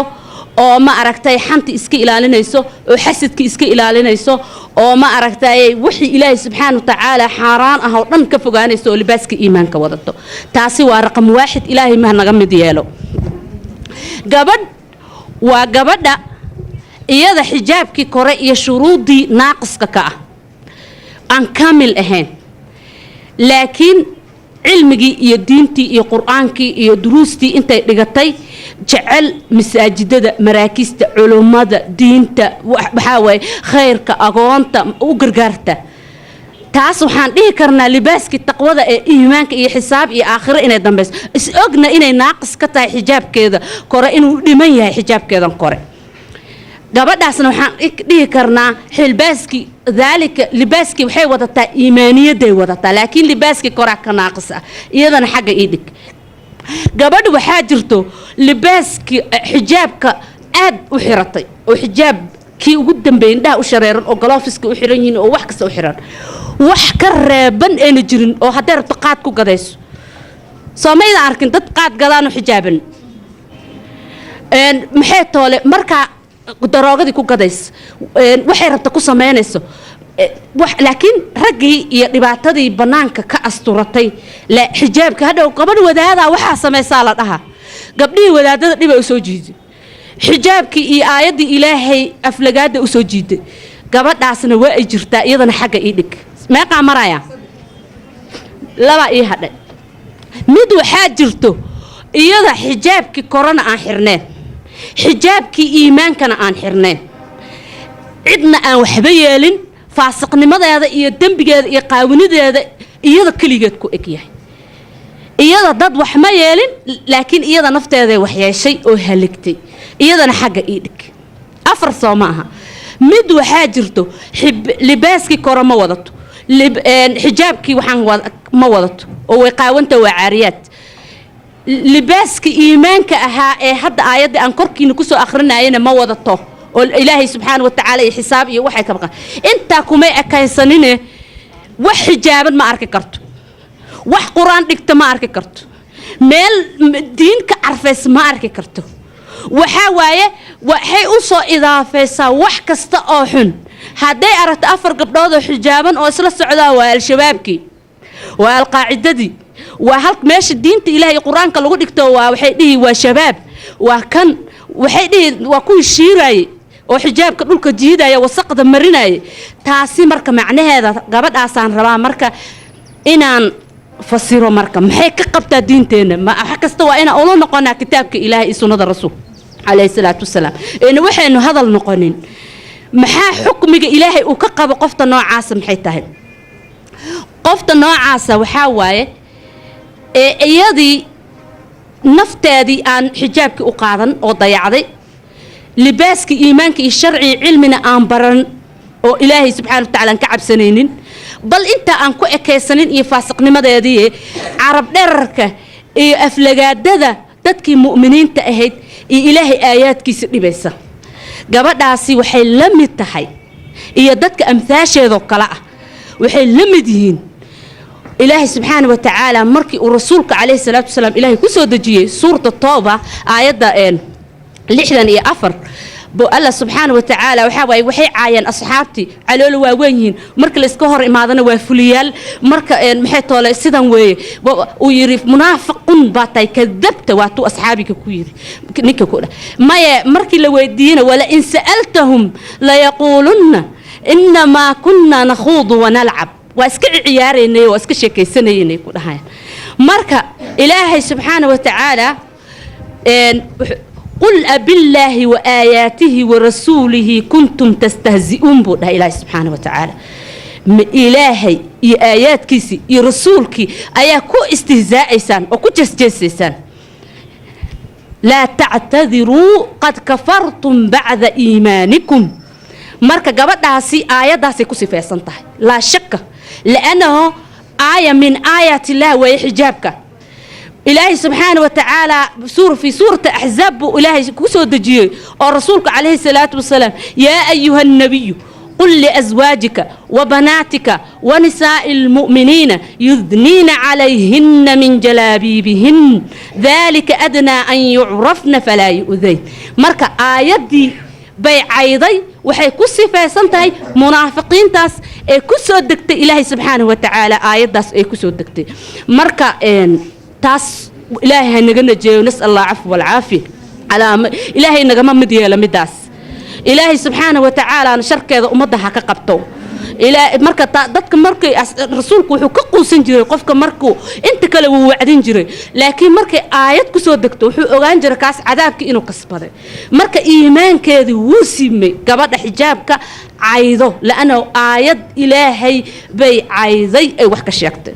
oo ma aragtay xanta iska ilaalinayso oo xasadka iska ilaalinayso oo ma aragtay wixii Ilaahay subxaana wa tacaala xaaraan ah oo dhan ka fogaanayso oo libaaska iimaanka wadato, taasi waa raqam waaxid. Ilaahay ma naga mid yeelo. Gabadh waa gabadha iyada xijaabkii kore iyo shuruuddii naaqiska ka ah, aan kaamil ahayn, laakiin cilmigii iyo diintii iyo Qur-aankii iyo duruustii intay dhigatay jecel masaajidada, maraakista, culummada, diinta, waxaa waaye khayrka, agoonta u gargaarta. Taas waxaan dhihi karnaa libaaskii taqwada ee iimaanka iyo xisaab iyo aakhiro inay dambayso, is ogna inay naaqis ka tahay xijaabkeeda kore, inuu dhiman yahay xijaabkeedan kore. Gabadhaasna waxaan dhihi karnaa xilbaaskii daalika libaaskii waxay wadataa, iimaaniyaday wadataa, laakiin libaaskii koraa ka naaqis ah. Iyadana xagga ii dhig. Gabadh waxaa jirto libaaskii xijaabka aad u xiratay oo xijaab kii ugu dambeeyay, indhaha u shareeran oo galoofiska u xiran yihiin oo wax kasta u xiran, wax ka reeban ayna jirin, oo hadday rabto qaad ku gadayso. Soo maydan arkin dad qaad gadaanoo xijaaban? Maxay toole markaa daroogadii ku gadayso, waxay rabta ku samaynayso, laakiin raggii iyo dhibaatadii bannaanka ka asturatay xijaabka. Hadhow gabadh wadaadaa waxaa samaysaa la dhahaa, gabdhihii wadaadada dhiba usoo jiiday, xijaabkii iyo aayaddii Ilaahay aflagaada usoo jiiday. Gabadhaasna waa ay jirtaa, iyadana xagga ii dhig. Meeqaa maraya? Laba ii hadhay. Mid waxaa jirto iyada xijaabkii korona aan xirneen, xijaabkii iimaankana aan xirnayn, cidna aan waxba yeelin, faasiqnimadeeda iyo dembigeeda iyo qaawinideeda iyada keligeed ku eg yahay. Iyada dad wax ma yeelin, laakiin iyada nafteeday wax yeeshay oo haligtay. Iyadana xagga ii dhig. Afar soo ma aha? Mid waxaa jirto libaaskii kore ma wadato, xijaabkii waxaan ma wadato oo way qaawanta, waa caariyaad. Libaaska iimaanka ahaa ee hadda aayaddii aan korkiina kusoo akhrinayana ma wadato oo Ilaahay subxaana wa tacaala iyo xisaab iyo waxay ka baqaan intaa kumay ekaysanine. Wax xijaaban ma arki karto, wax Qur-aan dhigta ma arki karto, meel diin ka carfays ma arki karto. Waxaa waaye waxay u soo idaafaysaa wax kasta oo xun. Hadday aragto afar gabdhood oo xijaaban oo isla socdaa, waa Al-Shabaabkii, waa Alqaacidadii, waa hal meesha diinta Ilaah iyo Qur-aanka lagu dhigto, waa waxay dhihi waa shabaab, waa kan, waxay dhihi waa kuwii shiiraayey oo xijaabka dhulka jiidaya, wasaqda marinayay. Taasi marka macnaheeda gabadhaasaan rabaa marka inaan fasiro. Marka maxay ka qabtaa diinteenna? Ma wax kasta waa inaan ula noqonaa kitaabka Ilaahay iyo sunnada Rasuul calayhi salaatu wasalaam, een waxaynu hadal noqonin. Maxaa xukmiga Ilaahay uu ka qabo qofta noocaasa? Maxay tahay qofta noocaasa? Waxaa waaye ee iyadii nafteedii aan xijaabkii u qaadan oo dayacday, libaaskii iimaanka iyo sharcigi cilmina aan baran, oo Ilaahay subxaana wa tacala aan ka cabsanaynin, bal intaa aan ku ekaysanin iyo faasiqnimadeedii, carab dherarka iyo aflagaadada dadkii mu'miniinta ahayd iyo Ilaahay aayaadkiisa dhibaysa. Gabadhaasi waxay la mid tahay, iyo dadka amhaasheedoo kale ah waxay la mid yihiin, Ilaahay subxaana wa tacaala markii uu rasuulka calayhi salaatu wasalaam Ilaahay ku soo dejiyey suurta Tooba aayadda 64 bo, Allah subxaana wa tacaala waxaa waaye waxay caayeen asxaabtii, caloolo waaweyn yihiin, marka la iska hor imaadana waa fuliyaal. Marka maxay toole sidan weeye uu yidhi, "Munaafiqun baa tahay, kadabta." Waatuu asxaabiga ku yidhi ninka ku dhah maye. Markii la weydiiyena, "Wala in sa'altahum layaquulunna inamaa kunna nakhuudu wanalcab," waa iska ciyaaraynay, waa iska sheekaysanaynay ku dhahayaan. Marka Ilaahay subxaana wa tacaala, "Qul abillaahi wa aayaatihi wa rasuulihi kuntum tastahzi'uun," buu dhahay Ilaahay subxaana wa tacaala. Ma Ilaahay iyo aayaadkiisii iyo rasuulkii ayaa ku istihzaa'aysaan oo ku jeesjeesaysaan? "Laa tactadiruu qad kafartum bacda iimaanikum." Marka gabadhaasi aayaddaasay ku sifaysan tahay, laa shaka, liannahu aaya min aayaat illah weeye xijaabka. Ilaahay subxaana wa tacaala fii suurati Axzaab buu Ilaahay ku soo dejiyey oo rasuulka calayhi salaatu wasalaam, "Yaa ayuha annabiyu qul liaswaajika wabanaatika wanisaa'i almu'miniina yudniina calayhinna min jalaabiibihin dalika adnaa an yucrafna falaa yu'dayn." Marka aayaddii bay cayday, waxay ku sifaysan tahay munaafiqiintaas ee ku soo degtay Ilaahay subxaanahu wa tacaala aayaddaas ay ku soo degtay. Marka taas Ilaahay ha naga najeeyo, nasal Allah cafwa walcaafiya. Ilaahay nagama mid yeelo midaas. Ilaahay subxaana wa tacaalaana sharkeeda ummadda ha ka qabto. Marka dadka markay, rasuulku wuxuu ka quusan jiray qofka markuu inta kale wuu wacdin jiray, laakiin markay aayad ku soo degto wuxuu ogaan jiray kaas cadaabkii inuu kasbaday. Marka iimaankeedii wuu simay gabadha xijaabka caydo, la'anna aayad Ilaahay bay cayday ay wax ka sheegtay.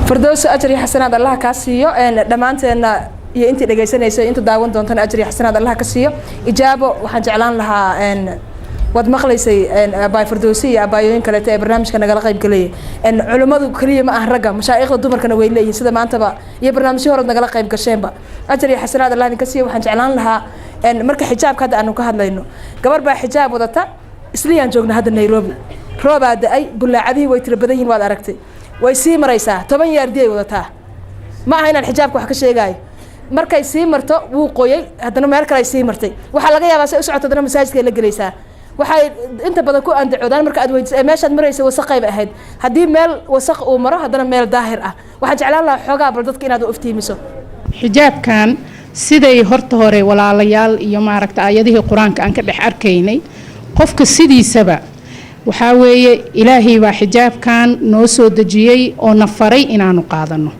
Fardowso, ajar iyo xasanaad Allaha kaa siiyo dhammaanteenna iyo intii dhegaysanaysa, inta daawan doontana ajar iyo xasanaad Allaha ka siiyo. Ijaabo, waxaan jeclaan lahaa, waad maqlaysay abaay Fardowsi iyo abaayooyin kaleeto ee barnaamijka nagala qayb galayay. Culimmadu keliya ma aha ragga, mashaa'ikhda dumarkana way leeyihiin, sida maantaba iyo barnaamijyo horead nagala qayb gasheenba. Ajar iyo xasanaad Allah idinka siiyo. Waxaan jeclaan lahaa, marka xijaabka hadda aanu ka hadlayno, gabar baa xijaab wadata. Isliyaan joogna hadda Nairobi, roobaa da-ay, bulaacadihii way tiro badan yihin, waad aragtay, way sii maraysaa, 10 yaardi ay wadataa. Ma aha inaan xijaabka wax ka sheegaayo. Markay sii marto wuu qoyay, haddana meel kale ay sii martay. Waxaa laga yaabaa say u socoto haddana masaajidka ay la gelaysaa. Waxay inta badan ku andacoodaan marka aad weydiis meeshaad maraysa wasaqayba ahayd, haddii meel wasaq uu maro haddana meel daahir ah. Waxaan jeclaan lahaa xoogaa bal dadka inaad u iftiimiso. Xijaabkan siday horta hore walaalayaal iyo maaragta aayadihii qur-aanka aan ka dhex arkaynay, qofka sidiisaba waxaa weeye Ilaahay baa xijaabkan noo soo dejiyey oo na faray inaanu qaadano.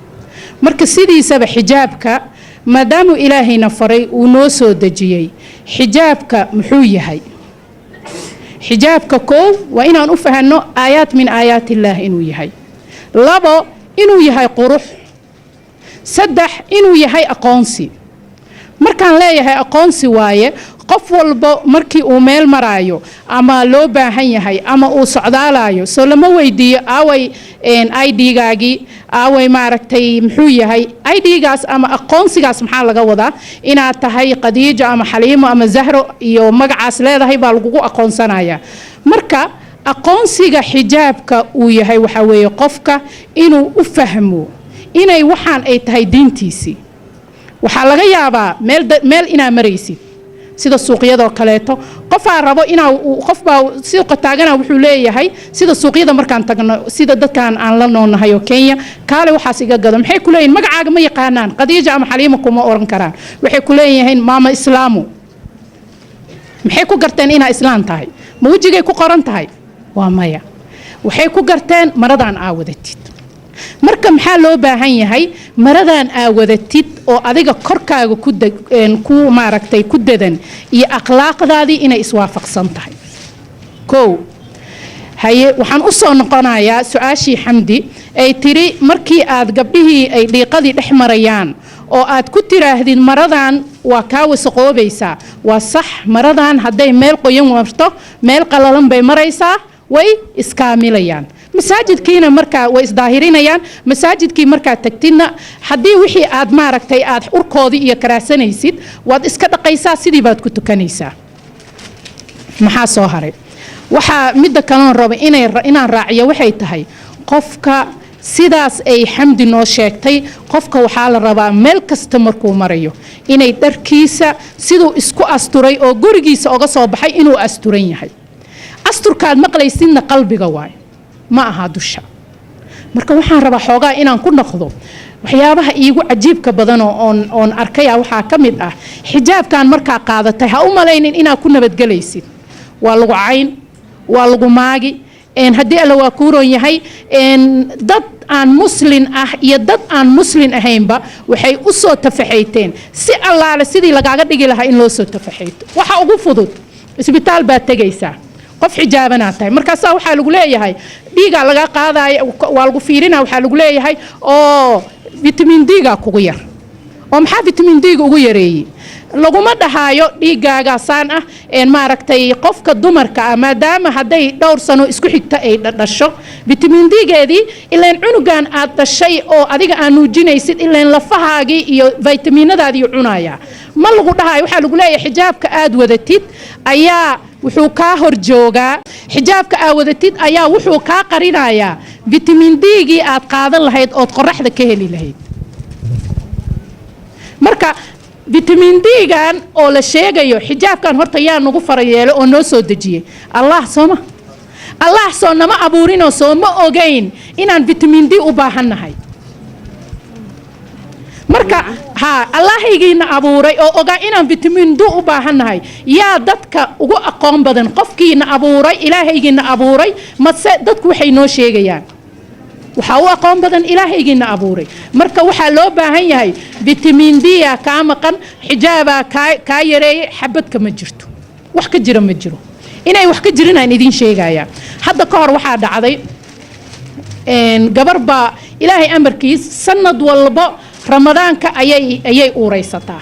Marka sidiisaba xijaabka maadaamuu Ilaahayna faray, uu noo soo dejiyey, xijaabka muxuu yahay? Xijaabka koow waa inaan u fahanno aayaat min aayaat illaah inuu yahay, labo inuu yahay qurux, saddex inuu yahay aqoonsi. Markaan leeyahay aqoonsi waaye, qof walba markii uu meel maraayo ama loo baahan yahay ama uu socdaalayo, soo lama weydiiyo aaway ID-gaagii, aaway maaragtay muxuu yahay ID-gaas ama aqoonsigaas? Maxaa laga wadaa? Inaad tahay Khadiijo ama Xaliimo ama Zahro iyo magacaas leedahay baa lagugu aqoonsanaya. Marka aqoonsiga xijaabka uu yahay waxaa weeye qofka inuu u fahmo inay waxaan ay tahay diintiisii. Waxaa laga yaabaa meel inaa maraysid, sida suuqyadoo kaleeto, qofaa rabo inaa, qofbaa suuqa taagana, wuxuu leeyahay, sida suuqyada markaan tagno, sida dadkan aan la noolnahay oo Kenya, "Kaale, waxaas iga gado." Maxay ku leeyihin? Magacaaga ma yaqaanaan, Khadiija ama Xaliimo kuma oran karaan. Waxay ku leeyihiin, "Maama Islaamu." Maxay ku garteen inaa islaam tahay? Ma wejigay ku qoran tahay? Waa maya. Waxay ku garteen maradaan aa wadatid. Marka maxaa loo baahan yahay? Maradan aa wadatid oo adiga korkaaga ku maaragtay ku dadan iyo akhlaaqdaadii inay iswaafaqsan tahay. Kow haye, waxaan u soo noqonayaa su-aashii Xamdi ay tiri: markii aad gabdhihii ay dhiiqadii dhex marayaan oo aad ku tiraahdid, "Maradan waa kaa wasaqoobaysaa," waa sax. Maradan hadday meel qoyan marto, meel qalalan bay maraysaa, way iskaamilayaan. Masaajidkiina markaa way isdaahirinayaan. Masaajidkii markaad tagtidna, haddii wixii aad maaragtay aad urkoodii iyo karaasanaysid, waad iska dhaqaysaa, sidii baad ku tukanaysaa. Maxaa soo haray? Waxaa midda kaloon raba inaan raaciyo waxay tahay, qofka sidaas ay Xamdi noo sheegtay, qofka waxaa la rabaa meel kasta markuu marayo inay dharkiisa siduu isku asturay oo gurigiisa oga soo baxay inuu asturan yahay. Asturkaad maqlaysidna qalbiga waay, ma aha dusha. Marka waxaan rabaa xoogaa inaan ku noqdo waxyaabaha iigu cajiibka badanoo oon arkaya. Waxaa ka mid ah, xijaabkan markaa qaadatay, ha u malaynin inaad ku nabadgelaysid. Waa lagu cayn, waa lagu maagi, haddii Alla waa kuuroon yahay. Dad aan Muslin ah iyo dad aan Muslin ahaynba waxay u soo tafaxayteen si allaale sidii lagaaga dhigi lahaa in loo soo tafaxayto. Waxa ugu fudud, isbitaal baad tegaysaa, qof xijaabanaad tahay, markaasaa waxaa lagu leeyahay dhiigaa laga qaadaya, waa lagu fiirina, waxaa lagu leeyahay oo vitamin D-ga kugu yar. Oo maxaa vitamin D-ga ugu yareeyey? Laguma dhahaayo dhiigaaga saan ah. Maaragtay, qofka dumarka ah, maadaama hadday dhowr sano isku xigta ay dhasho, vitamin D-geedii, ilaan cunugan aad dhashay oo adiga aan nuujinaysid, ilaan lafahaagii iyo vitaminadaadii cunaya. Ma lagu dhahayo. Waxaa lagu leeyahay xijaabka aad wadatid ayaa wuxuu kaa hor joogaa, xijaabka aad wadatid ayaa wuxuu kaa qarinayaa vitamin D-gii aad qaadan lahayd ood qoraxda ka heli lahayd. Marka vitamin D-gan oo la sheegayo, xijaabkan horta yaa nagu farayeelo oo noo soo dejiyey? Allah, sooma? Allah soo nama abuurinoo soo ma ogeyn inaan vitamin D u baahannahay? Marka ha Allahaygiina abuuray oo ogaa inaan vitamin D u baahannahay, yaa dadka ugu aqoon badan? Qofkiina abuuray, Ilaahaygiina abuuray, mase dadku waxay noo sheegayaan? Waxaa u aqoon badan Ilaahaygiina abuuray. Marka waxaa loo baahan yahay, vitamin D aa kaa maqan, xijaabaa kaa yareeyay, xabadka ma jirto. Wax ka jira ma jiro. Inay wax ka jirin aan idiin sheegayaa. Hadda ka hor waxaa dhacday, gabar baa Ilaahay amarkiis sanad walbo Ramadaanka ayay uuraysataa.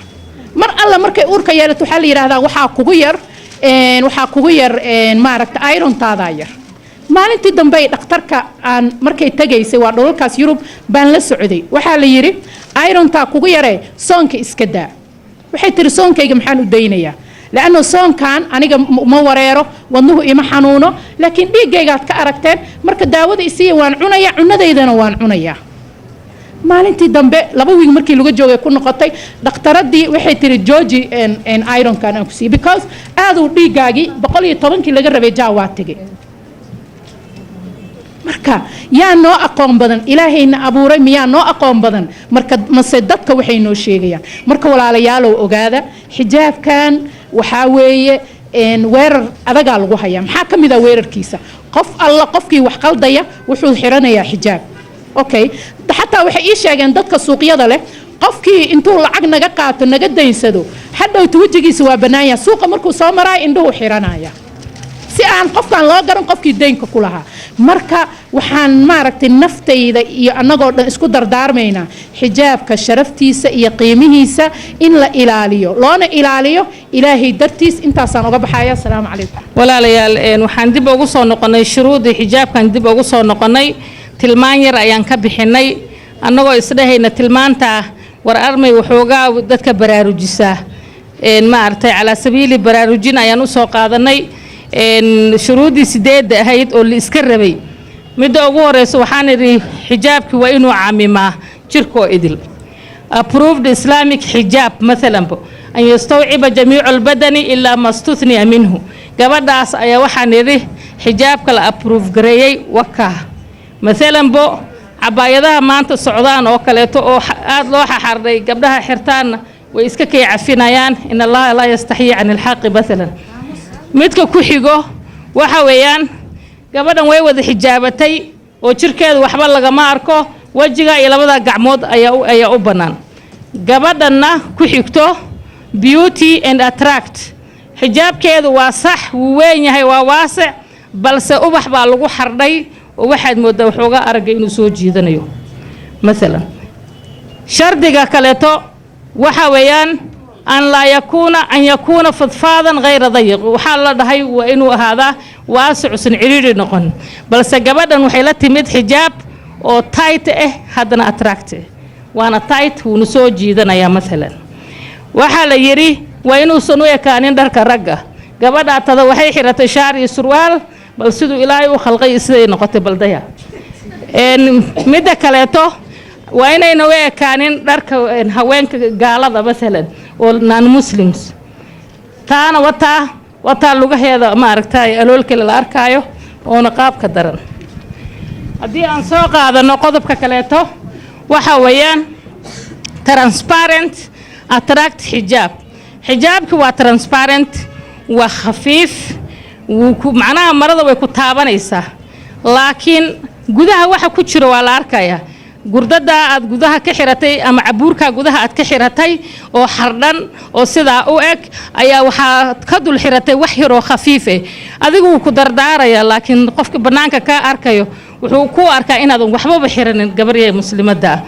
Mar alla markay uurka yeelato, waxaa la yidhahdaa waxaa kugu yar, maaragta, irontaadaa yar. Maalintii dambe ay dhakhtarka aan markay tagaysay, waa dhulalkaas Yurub, baan la socday. Waxaa la yidhi, "Irontaa kugu yaree, soonka iska daa." Waxay tiri, "Soonkayga maxaan u daynayaa? Lanno soonkan aniga ma wareero, wadnuhu ima xanuuno, laakiin dhiiggaygaad ka aragteen. Marka daawada isiiya, waan cunaya, cunadaydana waan cunayaa." Maalintii dambe, 2 wiig markii laga joogay, ku noqotay dhakhtaradii. Waxay tiri, "Jooji ironkan aan ku siiyey, because aaduu dhiiggaagii 110-kii laga rabay jaa waa tegay." Marka yaa noo aqoon badan? Ilaahayna abuuray miyaa noo aqoon badan marka, mase dadka waxay noo sheegayaan? Marka walaalayaalow, ogaada, xijaabkan waxaa weeye weerar adagaa lagu hayaa. Maxaa ka mid a weerarkiisa? Qof alla qofkii wax qaldaya wuxuu xiranayaa xijaab. Okay, xataa waxay ii sheegeen dadka suuqyada leh, qofkii intuu lacag naga qaato, naga daynsado, hadhowta wejigiisa waa bannaanya. Suuqa markuu soo maraayo, indhuhu xiranaya si aan qofkan loo garan qofkii deynka ku lahaa. Marka waxaan, maaragtay, naftayda iyo annagoo dhan isku dardaarmaynaa xijaabka sharaftiisa iyo qiimihiisa in la ilaaliyo, loona ilaaliyo Ilaahay dartiis. Intaasaan uga baxaya. Asalaamu calaykum. Walaalayaal, waxaan dib ugu soo noqonnay shuruudii xijaabkan. Dib ugu soo noqonnay, tilmaan yar ayaan ka bixinay, annagoo isdhehayna tilmaanta war armay waxoogaa dadka baraarujisaa. Maaragtay, calaa sabiili baraarujin ayaan usoo qaadanay shuruuddii sideedda ahayd oo la iska rabay. Midda ugu horeysa waxaan idhi, xijaabkii waa inuu camimaa jirkoo idil. Approved Islamic xijaab maalanbo an yastawciba jamiicu albadani ilaa ma stuthniya minhu. Gabadhaas ayaa waxaan idhi xijaabka la approve gareeyey wakaa. Maalanbo cabaayadaha maanta socdaan oo kaleeto oo aada loo xaxardhay, gabdhaha xirtaanna way iska kay cafinayaan. In Allaha laa yastaxyii can ilxaqi. Maalan midka ku xigo waxa weeyaan, gabadhan way wada xijaabatay oo jirkeeda waxba lagama arko, wejiga iyo labada gacmood ayaa u bannaan. Gabadhanna ku xigto, beauty and attract, xijaabkeedu waa sax, wuu weyn yahay, waa waasic. Balse ubax baa lagu xardhay oo waxaad mooddaa waxoogaa aragga inuu soo jiidanayo. Maalan, shardiga kaleeto waxa weeyaan an laa yakuuna, an yakuuna fadfaadan hayra dayiq. Waxaa la dhahay waa inuu ahaadaa waasicusan cidhiidhi noqon. Balse gabadhan waxay la timid xijaab oo tight ah, haddana attractive, waana tight, wuuna soo jiidanayaa. Maalan, waxaa la yidhi waa inuusan u ekaanin dharka ragga. Gabadhaa tada waxay xiratay shaar iyo surwaal, bal siduu Ilaahay u khalqay siday noqotay baldaya. Midda kaleeto, waa inayna u ekaanin dharka haweenka gaalada, masalan, oo non Muslims. Taana wataa lugaheeda, maaragtay, aloolkale la arkaayo oona qaabka daran. Haddii aan soo qaadano qodobka kaleeto, waxa weeyaan transparent attract xijaab. Xijaabki waa transparent, waa khafiif, wuu ku macnaha marada way ku taabanaysaa, laakiin gudaha waxa ku jiro waa la arkayaa. Gurdada aad gudaha ka xiratay ama cabuurkaa gudaha aad ka xiratay oo xardhan oo sidaa u eg ayaa waxaad ka dul xiratay wax yaroo khafiif eh. Adigu wuu ku dardaarayaa, laakiin qofka bannaanka kaa arkayo wuxuu ku arkaa inaadan waxbaba xiranin, gabaryay muslimadda ah.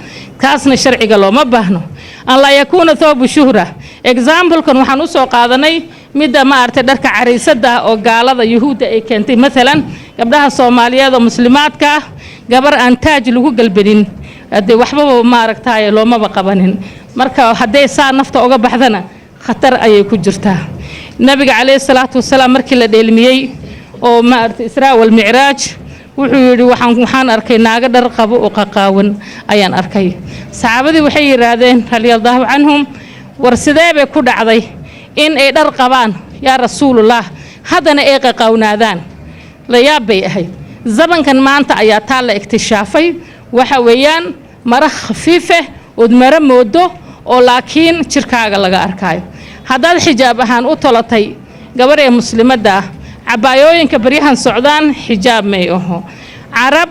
Taasna sharciga looma baahno. An laa yakuuna thawbu shuhra. Examplekan waxaan usoo qaadanay midda, maaragtay, dharka cariisada oo gaalada Yuhuudda ay keentay. Maalan, gabdhaha Soomaaliyeed oo muslimaadka ah, gabar aan taaj lagu galbanin haddee waxbaba, maaragtay, loomaba qabanin. Marka hadday saa nafta uga baxdana, khatar ayay ku jirtaa. Nabiga calayhi salaatu wasalaam markii la dheelmiyey oo, maaragtay, Israa walmicraaj, wuxuu yidhi: Waxaan arkay naago dhar qabo oo qaqaawan ayaan arkay." Saxaabadii waxay yidhaahdeen, radiallahu canhum: "War sidee bay ku dhacday in ay dhar qabaan, yaa Rasuulullah, haddana ay qaqawnaadaan?" La yaab bay ahayd. Zamankan maanta ayaa taa la iktishaafay. Waxa weeyaan maro khafiifeh ood maro moodo oo laakiin jirkaaga laga arkaayo. Haddaad xijaab ahaan u tolatay, gabar ee muslimadda ah, cabaayooyinka baryahan socdaan xijaab may aho. Carab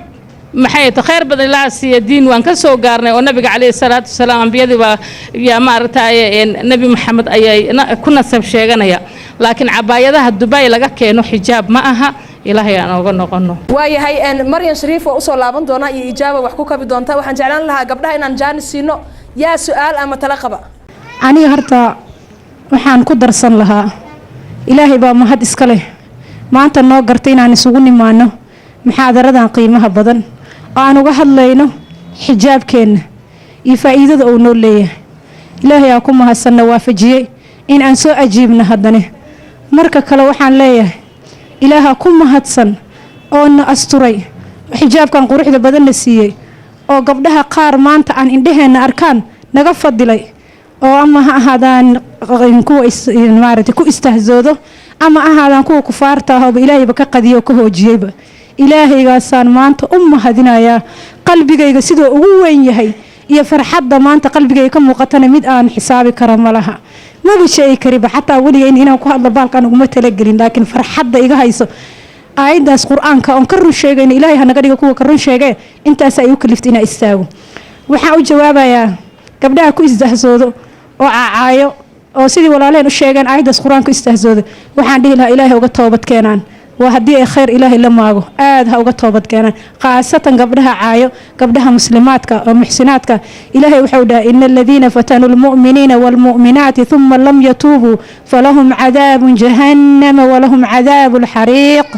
maxay ta khayr badan Ilaaha siiya, diin waan ka soo gaarnay oo Nabiga calayhi salaatu wasalaam, ambiyadii baa yaa, maaragtay, Nebi Maxamed ayay ku nasab sheeganaya, laakiin cabaayadaha Dubai laga keeno xijaab ma aha. Ilaahay aan oga noqono. Waayahay, Maryan Shariif waa usoo laaban doonaa iyo ijaaba wax ku kabi doonta. Waxaan jeclaan lahaa gabdhaha inaan jaanis siino. Yaa su-aal ama tala qaba? Aniga horta waxaan ku darsan lahaa, Ilaahay baa mahad iska leh maanta noo gartay inaan isugu nimaano muxaadaradan qiimaha badan oo aan uga hadlayno xijaabkeenna iyo faa'iidada uu noo leeyahay. Ilaahay aa ku mahadsanna waafajiyey in aan soo ajiibno. Haddane marka kale waxaan leeyahay, Ilaaha ku mahadsan oo na asturay oo xijaabkan quruxda badanna siiyey, oo gabdhaha qaar maanta aan indhaheenna arkaan naga fadilay, oo ama ha ahaadaan kuwa maaragtay ku istahzoodo ama ahaadaan kuwa kufaarta ahooba Ilaahayba ka qadiyo oo ka hoojiyeyba. Ilaahaygaasaan maanta u mahadinayaa. Qalbigayga sidoo ugu weyn yahay iyo farxadda maanta qalbigayga ka muuqatana mid aan xisaabi karo ma laha, maba sheegi kariba. Xataa weliga inaan ku hadlo baalkaan uguma talagelin, laakiin farxadda iga hayso aayaddaas Qur-aanka oon ka run sheegayno, Ilaahay hanaga dhiga kuwa ka run sheegee, intaas ay u kaliftay inaa istaago. Waxaan u jawaabayaa gabdhaha ku isdahsoodo oo caacaayo oo sidii walaalehen u sheegeen aayaddaas Qur-aanka istahsoodo. Waxaan dhihi lahaa, Ilaahay uga toobad keenaan. Waa haddii ay khayr Ilaahay la maago, aada ha uga toobad keenaan, khaasatan gabdhaha caayo gabdhaha muslimaadka oo muxsinaadka. Ilaahay wuxuu dhahay: "Ina aladiina fatanuu lmu'miniina waalmu'minaati huma lam yatuubuu falahum cadaabun jahannama walahum cadaabu lxariiq."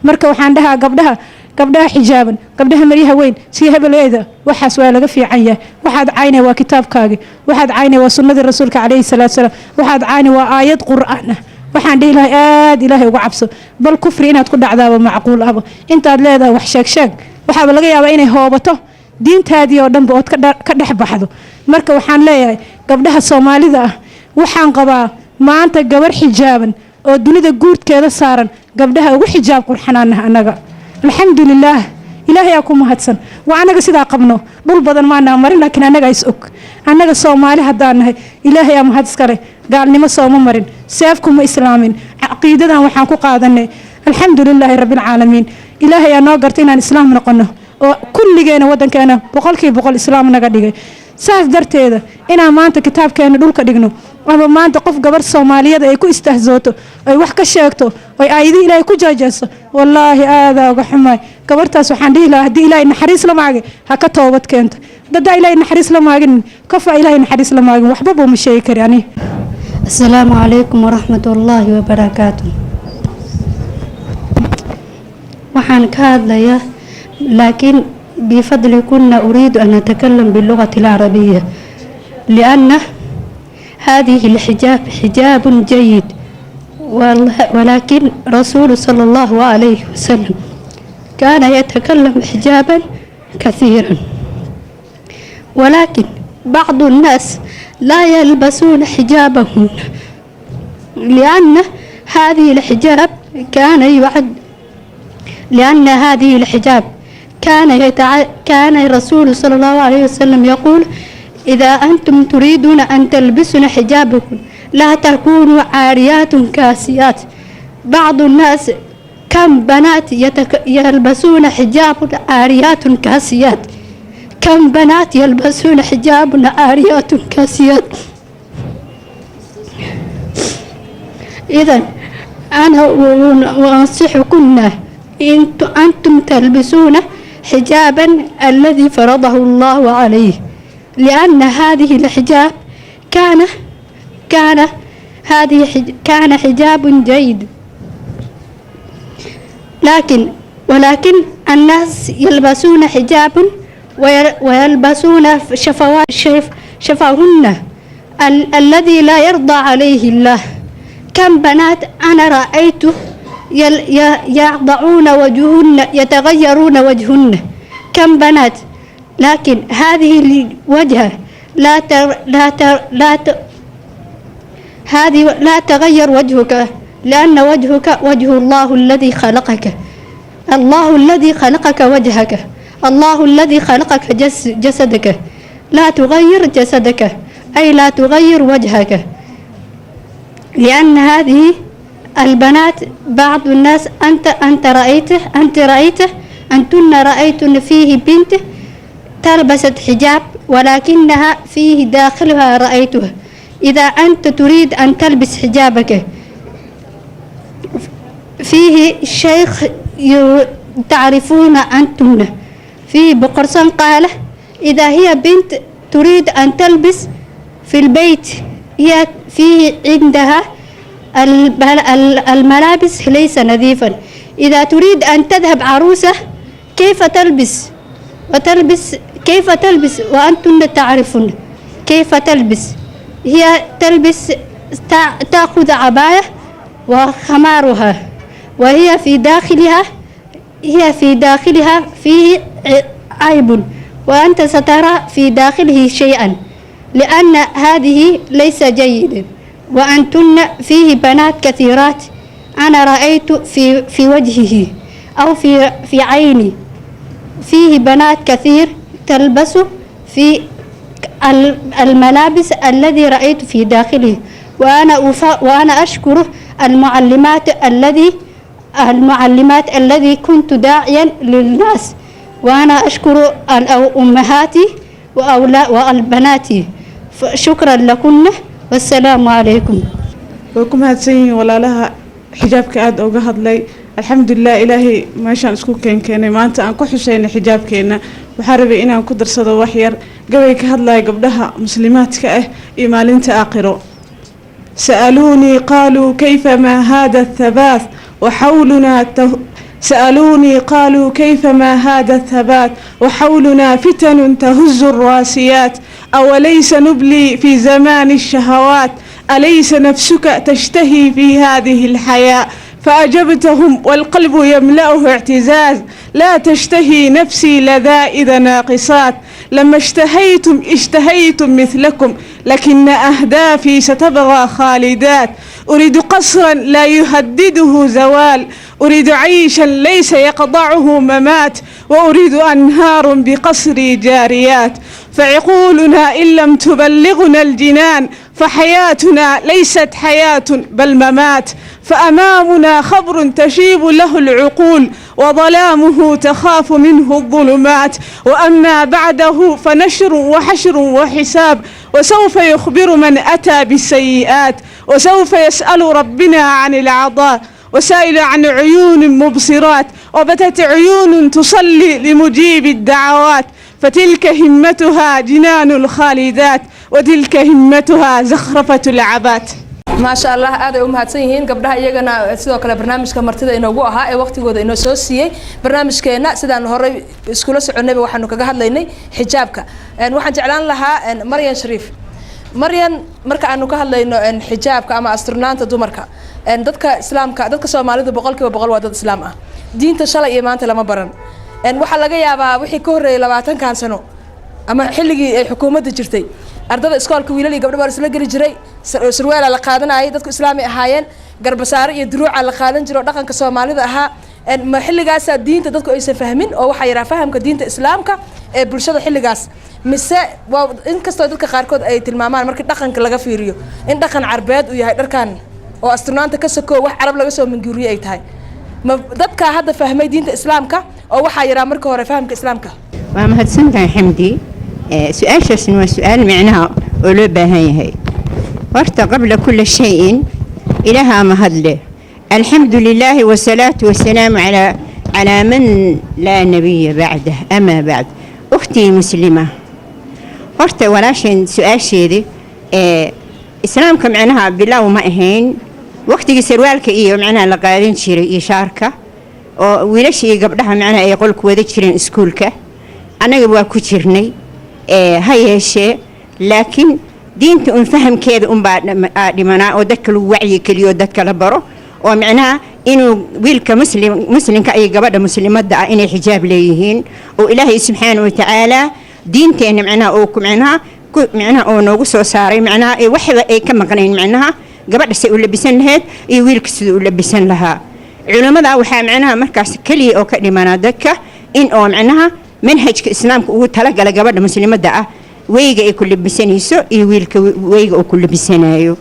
Marka waxaan dhahaa gabdhaha xijaaban, gabdhaha maryaha weyn sii hebeleeda, waxaas waa laga fiican yahay. Waxaad caynay waa kitaabkaagi, waxaad caynay waa sunnadii Rasuulka calayhi salaatu salaam, waxaad caynay waa aayad Qur'aan ah. Waxaan dhihi lahay, aada Ilaahay uga cabso. Bal kufri inaad ku dhacdaaba macquul ahba. Intaad leedahay wax sheeg sheeg, waxaaba laga yaabaa inay hoobato diintaadii oo dhanba ood ka dhex baxdo. Marka waxaan leeyahay gabdhaha Soomaalida ah, waxaan qabaa maanta gabar xijaaban oo dunida guudkeeda saaran gabdhaha ugu xijaab qurxanaanah annaga. Alxamdulilaah, Ilaahay aa ku mahadsan. Waa annaga sidaa qabno. Dhul badan maanaa marin, laakiin annaga is og. Annaga Soomaali haddaan nahay, Ilaahay aa mahad iskale. Gaalnimo sooma marin, seefkuma islaamin, caqiidadan waxaan ku qaadanay alxamdulilaahi rabbilcaalamiin. Ilaahay aa noo gartay inaan islaam noqono oo kulligeena waddankeena 100% islaam naga dhigay. Saas darteeda inaan maanta kitaabkeena dhulka dhigno. Ama maanta qof gabar Soomaaliyeed ay ku istahzooto, ay wax ka sheegto, ay aayadihii Ilaahay ku jeejeeso, wallaahi aadaa uga xumaay. Gabartaas waxaan dhihi lahaa, haddii Ilaahay naxariis la maagay, ha ka toobad keento. Dadaa Ilaahay naxariis la maagin, kofa Ilaahay naxariis la maagin, waxba buu ma sheegi kari ani. السلام عليكم ورحمة الله وبركاته. Waxaan ka hadlayaa, laakiin بفضلكن أريد أن أتكلم باللغة العربية، لأن هذه الحجاب حجاب جيد، ولكن رسول صلى الله عليه وسلم كان يتكلم حجابا كثيرا، ولكن بعض الناس لا يلبسون حجابهن، لأن هذه الحجاب كان يعد، لأن هذه الحجاب كان الرسول صلى الله عليه وسلم يقول: إذا أنتم تريدون أن تلبسون حجابكم لا تكونوا عاريات كاسيات. بعض الناس، كم بنات يلبسون حجاب عاريات كاسيات؟ كم بنات يلبسون حجاب عاريات كاسيات؟ إذا أنا وأنصحكن إن أنتم تلبسون حجابا الذي فرضه الله عليه، لأن هذه الحجاب كان هذه كان حجاب جيد، ولكن الناس يلبسون حجاب ويلبسون شفاهن الذي لا يرضى عليه الله. كم بنات أنا رأيت يضعون وجههن، يتغيرون وجههن، كم بنات، لكن هذه الوجهة لا تر لا تر لا ت هذه لا تغير وجهك، لأن وجهك وجه الله الذي خلقك، الله الذي خلقك وجهك، الله الذي خلقك جسدك، لا تغير جسدك، أي لا تغير وجهك. لأن هذه البنات بعض الناس أنت رأيته، أنت رأيته، أنتن رأيتن فيه بنت تلبست حجاب، ولكنها فيه داخلها رأيتها. إذا أنت تريد أن تلبس حجابك، فيه شيخ تعرفون أنتن فيه بقرصان قال: إذا هي بنت تريد أن تلبس في البيت، هي فيه عندها الملابس ليس نظيفا، إذا تريد أن تذهب عروسة كيف تلبس؟ وتلبس كيف تلبس؟ وأنتن تعرفون كيف تلبس. هي تلبس تأخذ عباية وخمارها، وهي في داخلها، هي في داخلها فيه عيب، وأنت سترى في داخله شيئا، لأن هذه ليس جيد. وأنتن فيه بنات كثيرات أنا رأيت في وجهه أو في عيني، فيه بنات كثير تلبس في الملابس الذي رأيت في داخله. وأنا أشكر المعلمات الذي كنت داعيا للناس، وأنا أشكر أمهاتي والبناتي. شكرا لكن والسلام عليكم. Way ku mahadsan yihiin walaalaha xijaabka aada uga hadlay. Alxamdulilah, Ilaahay meeshaan isku keenkeenay maanta aan ku xuseynay xijaabkeena. Waxaa rabay inaan ku darsado wax yar gabay ka hadlaya gabdhaha muslimaadka ah iyo maalinta aakhiro. سألوني قالوا كيف ما هذا الثبات وحولنا سألوني قالوا كيف ما هذا الثبات وحولنا فتن تهز الراسيات؟ أوليس نبلي في زمان الشهوات؟ أليس نفسك تشتهي في هذه الحياة؟ فأجبتهم والقلب يملأه اعتزاز: لا تشتهي نفسي لذائذ ناقصات. لما اشتهيتم اشتهيتم مثلكم، لكن أهدافي ستبقى خالدات. أريد قصرا لا يهدده زوال، أريد عيشا ليس يقطعه ممات، وأريد أنهار بقصري جاريات. فعقولنا إن لم تبلغنا الجنان فحياتنا ليست حياة بل ممات. فأمامنا خبر تشيب له العقول، وظلامه تخاف منه الظلمات، وأما بعده فنشر وحشر وحساب، وسوف يخبر من أتى بالسيئات، وسوف يسأل ربنا عن العطاء، وسائل عن عيون مبصرات، وبتت عيون تصلي لمجيب الدعوات، فتلك همتها جنان الخالدات، وتلك همتها زخرفة العبات. Maasha Allah, aad ay u mahadsan yihiin gabdhaha iyagana sidoo kale barnaamijka martida inoogu ahaa ee waqtigooda inoo soo siiyey. Barnaamijkeena sidaan horey iskula soconnayba waxaanu kaga hadlaynay xijaabka. Waxaan jeclaan lahaa Maryan Shariif. Maryan, marka aanu ka hadlayno xijaabka ama asturnaanta dumarka, dadka islaamka, dadka Soomaalidu 100% waa dad islaam ah. Diinta shalay iyo maanta lama baran. Waxaa laga yaabaa wixii ka horreeyay 20-kan sano ama xilligii ay xukuumadda jirtay, ardada iskoolka wiilal iyo gabdho baa isla geli jiray, surweela la qaadanayay, dadku islaami ahaayeen, garbasaare iyo duruuca la qaadan jiray oo dhaqanka Soomaalida ahaa. Ma xilligaasaa diinta dadku aysan fahmin oo waxaa yaraa fahamka diinta islaamka ee bulshada xilligaas, mise waa inkastoo dadka qaarkood ay tilmaamaan markii dhaqanka laga fiiriyo in dhaqan carbeed uu yahay dharkan oo asturnaanta ka sokoo wax carab laga soo minguuriyey ay tahay, ma dadkaa hadda fahmay diinta islaamka oo waxaa yaraa marka hore fahamka islaamka? Waa mahadsantahay, Xamdi. Su-aashaasna waa su-aal micnaha oo loo baahan yahay. Horta qabla kula shayin ilaahaa mahadleh. Alxamdu lilaahi wasalaatu wasalaamu calaa man laa nabiya bacdah, amaa bacd. Ukhtii muslima, horta walaasheen su-aasheedii islaamka micnaha bilow ma ahayn waqtigii sarwaalka iyo micnaha la qaadan jiray iyo shaarka oo wiilasha iyo gabdhaha micnaha ay qolku wada jireen iskuulka. Annaga waa ku jirnay, ha yeeshee laakiin diinta un fahamkeeda unbaa dhimanaa oo dadka lagu wacyi keliyo, dadka la baro oo micnaha inuu wiilka muslim muslimka iyo gabadha muslimadda ah inay xijaab leeyihiin oo Ilaahay subxaana wa tacaala diinteenna micnaha oo micnaha micnaha oo noogu soo saaray, micnaha waxba ay ka maqnayn, micnaha gabadha say u labisan lahayd iyo wiilka siduu u labisan lahaa. Culimmada waxaa micnaha markaas keliya oo ka dhimanaa dadka in oo micnaha manhajka islaamka ugu talagala gabadha muslimadda ah weyga ay ku labisanayso iyo wiilka weyga uu ku labisanayo,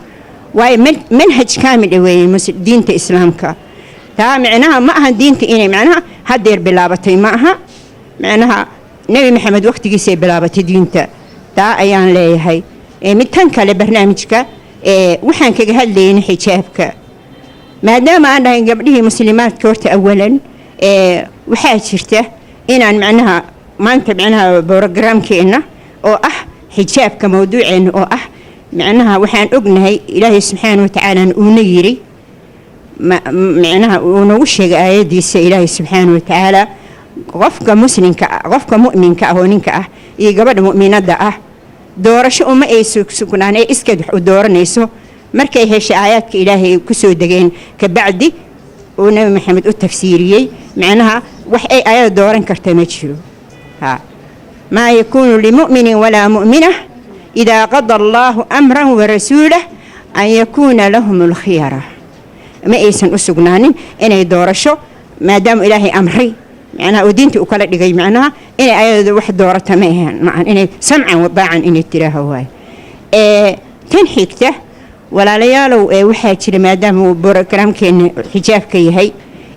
waayo manhaj kaamil ah weeye diinta islaamka. Taa micnaha ma aha diinta inay micnaha haddeer bilaabatay, ma aha. Micnaha Nebi Maxamed waqtigiisay bilaabatay diinta. Taa ayaan leeyahay. Mid tan kale, barnaamijka waxaan kaga hadlaynay xijaabka, maadaama aan dhahay gabdhihii muslimaadka, horta awalan waxaa jirta inaan macnaha maanta macnaha programkeenna oo ah xijaabka, mawduuceenna oo ah macnaha waxaan ognahay Ilaahay subxaana watacaala uuna yiri, micnaha uu nagu sheegay aayadiisa Ilaahay subxaana watacaala, qofka muslimka, qofka mu'minka ah oo ninka ah iyo gabadha mu'minadda ah doorasho uma ay sugnaan ee iskeed wax u dooranayso. Markay heshay aayaadka Ilaahay ay ku soo degeen kabacdi uu Nabi Maxamed u tafsiiriyey, macnaha wax ay ayada dooran karta ma jiro. Ha maa yakuunu limu'minin walaa mu'mina idaa qada Allaahu amran warasuulah an yakuuna lahum alkhiyara. Ma aysan u sugnaanin inay doorasho, maadaama Ilaahay amray, macnaha uu diinta u kala dhigay, macnaha inay ayada wax doorata ma ahan, maahan inay samcan wadaacan inay tiraaho. Waay tan xigta, walaalayaalow, ee waxaa jira, maadaama uu programkeena xijaabka yahay,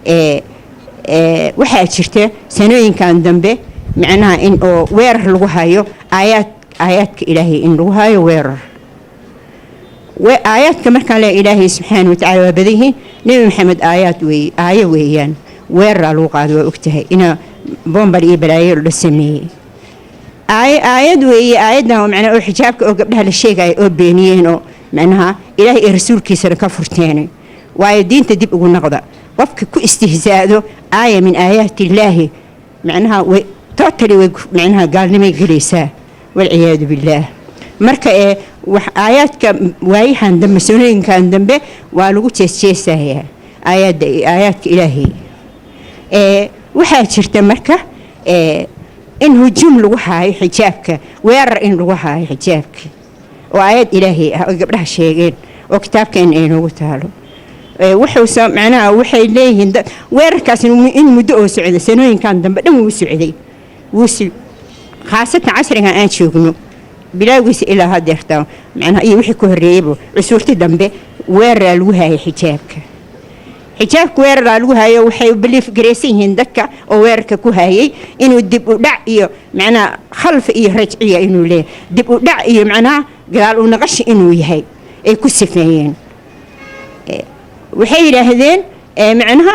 ee waxaa jirta sanooyinkan dambe macnaha in oo weerar lagu hayo aayaadka Ilaahay, in lagu hayo weerar aayaadka. Markaan leeyahay Ilaahay subxaana watacaala waa badan yihiin. Nebi Maxamed aayaad weeye, aayo weeyaan, weeraraa lagu qaado. Waa ogtahay ina bombal iyo balaayo la sameeyey. Aayad weeye aayaddan oo macnaha oo xijaabka oo gabdhaha la sheegaya oo beeniyeen oo macnaha Ilaahay iyo rasuulkiisana ka furteenay. Waayo diinta dib ugu noqda, qofka ku istihzaado aaya min aayaati illaahi macnaha way totally way macnaha gaalnimay gelaysaa, walciyaadu billaah. Marka ee wax aayaadka waayahan dambe, sanooyinkan dambe, waa lagu jeesjeesayaa aayadda, aayaadka Ilaahay. Ee waxaa jirta marka ee in hujuum lagu haayo xijaabka, weerar in lagu haayo xijaabka oo aayad Ilaahay ah oo gabdhaha sheegeen oo kitaabkeena ay noogu taalo. Wuxuuse macnaha waxay leeyihiin weerarkaas in muddo oo socday, sanooyinkan dambe dhan wuu socday, wuusi khaasatan casrigan aan joogno bilaawgiisa ilaa hadeerta, macnaha iyo wixii ka horreeyeyba, cusuurti dambe weeraraa lagu haayay xijaabka. Xijaabka weeraraa lagu hayo. Waxay belief garaysan yihiin dadka oo weerarka ku hayay inuu dib u dhac iyo macnaha khalf iyo rajciya inuu leeyahay, dib u dhac iyo macnaha gadaal u naqashi inuu yahay ay ku sifeeyeen. Waxay yidhaahdeen macnaha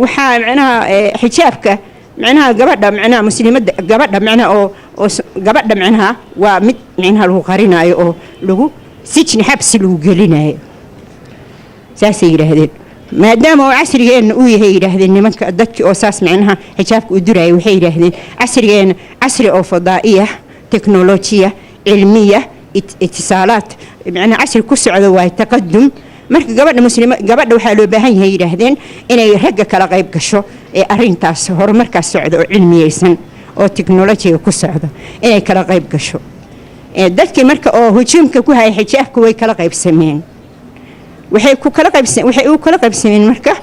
waxaa macnaha xijaabka macnaha gabadha, macnaha muslimadda gabadha, macnaha oo gabadha macnaha waa mid macnaha lagu qarinaayo oo lagu sijni, xabsi lagu gelinayo, saasay yidhaahdeen. Maadaama oo casrigeenna uu yahay, yidhaahdeen nimanka dadkii oo saas macnaha xijaabka u duraya, waxay yidhaahdeen casrigeenna casri oo fadaa'iya, teknolojiya, cilmiya, itisaalaad, macnaha casri ku socda waay, taqadum. Marka gabadha muslima, gabadha waxaa loo baahan yahay, yidhaahdeen, inay ragga kala qayb gasho ee arintaas horumarkaas socda oo cilmiyeysan oo teknolojiga ku socda inay kala qayb gasho. Dadkii marka oo hujuumka ku hayay xijaabka way kala qaybsameen. Waxay ku kala qaybsan, waxay u kala qaybsameen marka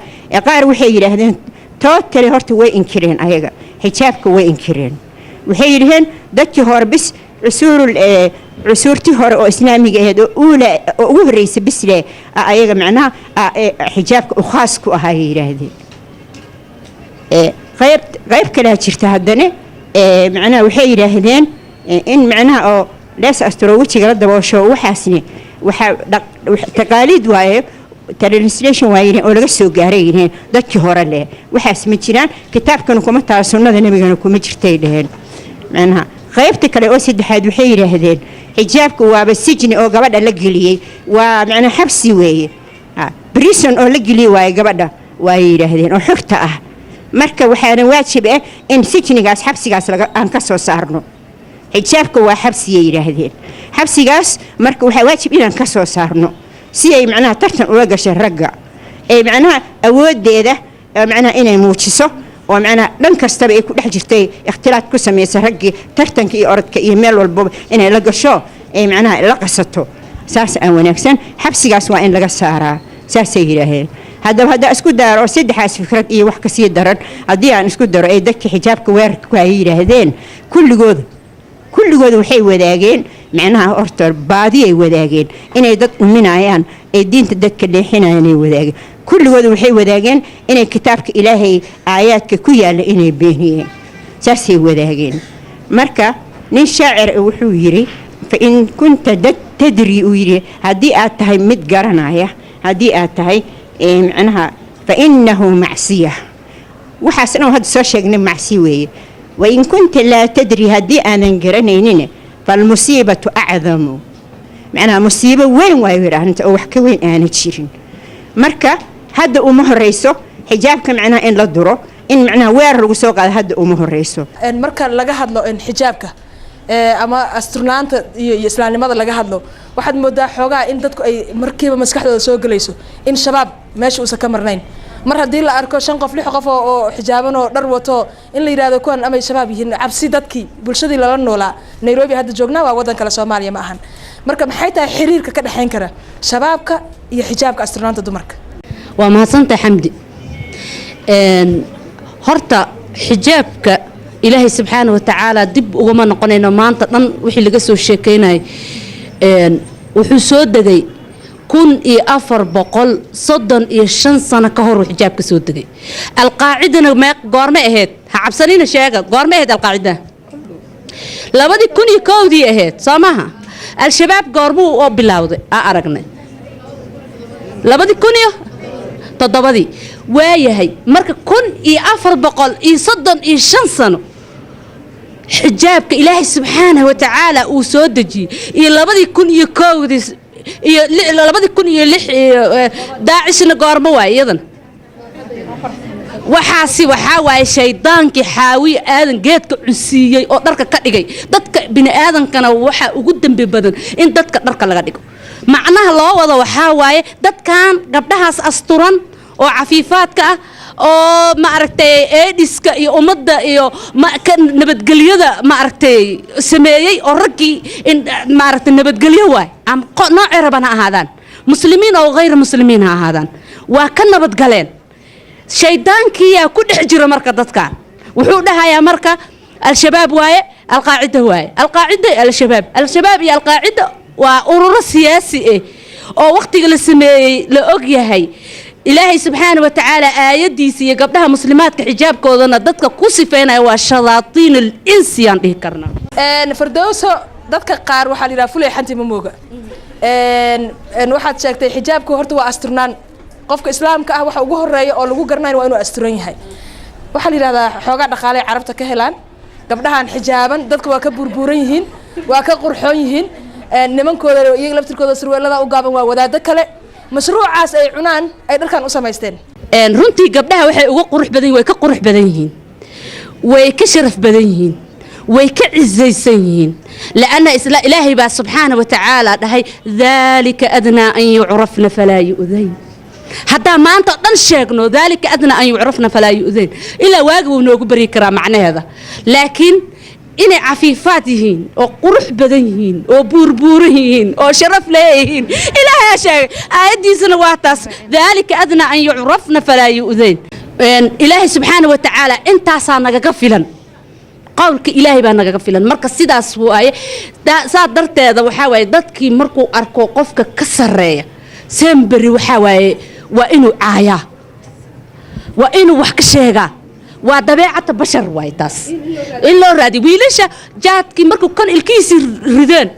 qaar waxay yidhaahdeen totally horta way inkireen ayaga, xijaabka way inkireen. Waxay yidhaheen dadkii hore bis, cusuurul cusuurtii hore oo islaamiga ahayd oo uula oo ugu horreysay bisle ayaga macnaha xijaabka u khaas ku ahaa, ay yidhaahdeen. Qayb kalea jirta haddana, macnaha waxay yidhaahdeen in macnaha oo lees asturo, wejiga la daboosho, waxaasni waxaa taqaaliid waaye, translation waa yidheen oo laga soo gaaray, yidheen dadkii hore leh, waxaas ma jiraan, kitaabkana kuma taala, sunnada nebigana kuma jirtay dheheen. Macnaha qaybta kale oo saddexaad waxay yidhaahdeen xijaabka waaba sijni oo gabadha la geliyey, waa macnaa xabsi weeye, prison oo la geliyey waaye gabadha waay, yidhaahdeen, oo xurta ah. Marka waxaana waajib ah in sijnigaas, xabsigaas aan ka soo saarno. Xijaabka waa xabsiyay yidhaahdeen, xabsigaas marka waxaa waajib inaan ka soo saarno si ay macnaha tartan ula gashay ragga, ay macnaha awooddeeda macnaha inay muujiso oo macnaha dhan kastaba ay ku dhex jirtay, ikhtilaad ku samaysa raggii, tartanka iyo orodka iyo meel walbaba inay la gasho, ay macnaha la qasato, saas aan wanaagsan, xabsigaas waa in laga saaraa, saasay yidhaaheen. Haddaba haddaa isku daro saddexaas fikrad iyo wax kasii daran, haddii aan isku daro ay dadka xijaabka weerarka ku hayay yidhaahdeen, kulligood waxay wadaageen macnaha horta baadiyay wadaageen, inay dad dhuminayaan, ay diinta dadka leexinayaan ay wadaageen. Kulligood waxay wadaageen inay kitaabka Ilaahay aayaadka ku yaalla inay beeniyeen, saasay wadaageen. Marka nin shaacir ah wuxuu yidhi: "Fa in kunta tadri," uu yidhi, haddii aad tahay mid garanaya, haddii aad tahay macnaha, fa innahu macsiya, waxaas dhan hadda soo sheegnay macsi weeye. "Wain kunta laa tadri," haddii aadan garanaynin, "falmusiibatu acdamu," macnaha musiibo weyn waayo yidhi arrinta oo wax ka weyn aana jirin. Marka hadda uma horeyso xijaabka macnaha in la duro, in macnaha weerar lagu soo qaado hadda uma horeyso. Marka laga hadlo xijaabka ama asturnaanta iyo islaamnimada laga hadlo, waxaad moodaa xoogaa in dadku ay markiiba maskaxdooda soo gelayso in Shabaab meesha uusan ka marnayn. Mar haddii la arko shan qof, lix qof oo xijaaban oo dhar wato, in la yidhahdo kuwan amay Shabaab yihiin. Cabsi dadkii bulshadii lala noolaa. Nairobi hadda joognaa, waa waddan kale, Soomaaliya ma ahan. Marka maxay tahay xiriirka ka dhexayn kara Shabaabka iyo xijaabka, asturnaanta dumarka? Waa mahadsantahay, Xamdi. Horta xijaabka Ilaahay subxaana wa tacaala dib ugama noqonayno maanta dhan wixii laga soo sheekeynayay. Wuxuu soo degay 1435 sano ka hor uu xijaabka soo degay. Alqaacidana mee goorme ahayd? Ha cabsanina, sheega, goorme ahayd Alqaacida? 2001dii ahayd, soo maaha? Al-Shabaab goormuu oo bilowday? Aa aragnay 2007dii waayahay. Marka 1435 sano xijaabka Ilaahay subxaanahu watacaala uu soo dejiyey iyo 2001dii iyo 2006 iyo Daacishna goormo waay iyadan? Waxaasi waxaa waaye shaydaankii Xaawiye Aadan geedka cunsiiyey oo dharka ka dhigay. Dadka bini aadankana waxaa ugu dembi badan in dadka dharka laga dhigo. Macnaha loo wado waxaa waaye dadkan gabdhahaas asturan oo cafiifaadka ah oo maaragtay eedhiska iyo ummadda iyo ka nabadgelyada maaragtay sameeyey oo raggii in maaragtay nabadgelyo waay, ama noocay raban ha ahaadaan, muslimiin oo hayr muslimiin ha ahaadaan, waa ka nabadgaleen. Shaydaankiyaa ku dhex jiro. Marka dadkan wuxuu dhahayaa marka Al-Shabaab waaye, Alqaacida waaye, Alqaacida, Al-Shabaab. Al-Shabaab iyo Alqaacida waa ururo siyaasi ah oo wakhtiga la sameeyey la og yahay. Ilaahay subxaana wa tacaala aayaddiisa iyo gabdhaha muslimaadka xijaabkoodana dadka ku sifeynaya waa shayaadiin al insi aan dhihi karnaa. Fardowso, dadka qaar waxaa la yidhaha fulay xanti ma mooga. Waxaad sheegtay xijaabku horta waa asturnaan. Qofka islaamka ah waxa ugu horeeya oo lagu garanayo waa inuu asturan yahay. Waxaa la yidhahdaa xoogaa dhaqaalay carabta ka helaan gabdhahan xijaaban, dadka waa ka buurbuuran yihiin, waa ka qurxoon yihiin nimankooda, iyaga laftirkooda surweelada u gaaban waa wadaado kale mashruucaas ay cunaan ay dharkan u samaysteen. Runtii gabdhaha waxay uga qurux badan yihiin, way ka qurux badan yihiin, way ka sharaf badan yihiin, way ka cizaysan yihiin, لأن ilaahay baa subxaana wa tacaala dhahay: ذلك أدنى أن يعرفن فلا يؤذين. Haddaa maanta o dhan sheegno ذلك أدنى أن يعرفن فلا يؤذين, ilaa waagi wuu noogu baryi karaa macnaheeda, laakiin inay cafiifaad yihiin oo qurux badan yihiin oo buurbuuran yihiin oo sharaf leeyihiin ilaahay sheegay, aayaddiisana waa taas: ذلك أدنى أن يعرفن فلا يؤذين. Ilaahay subxaana wa tacaala intaasaa nagaga filan, qowlka ilaahay baa nagaga filan. Marka sidaas waaye, saa darteeda waxaa waaye dadkii markuu arko qofka ka sarreeya semberi waxaa waaye waa inuu caayaa, waa inuu wax ka sheegaa, waa dabeecata bashar waay taas in loo raadiyo. Wiilasha jaadkii markuu kan ilkihiisii rideen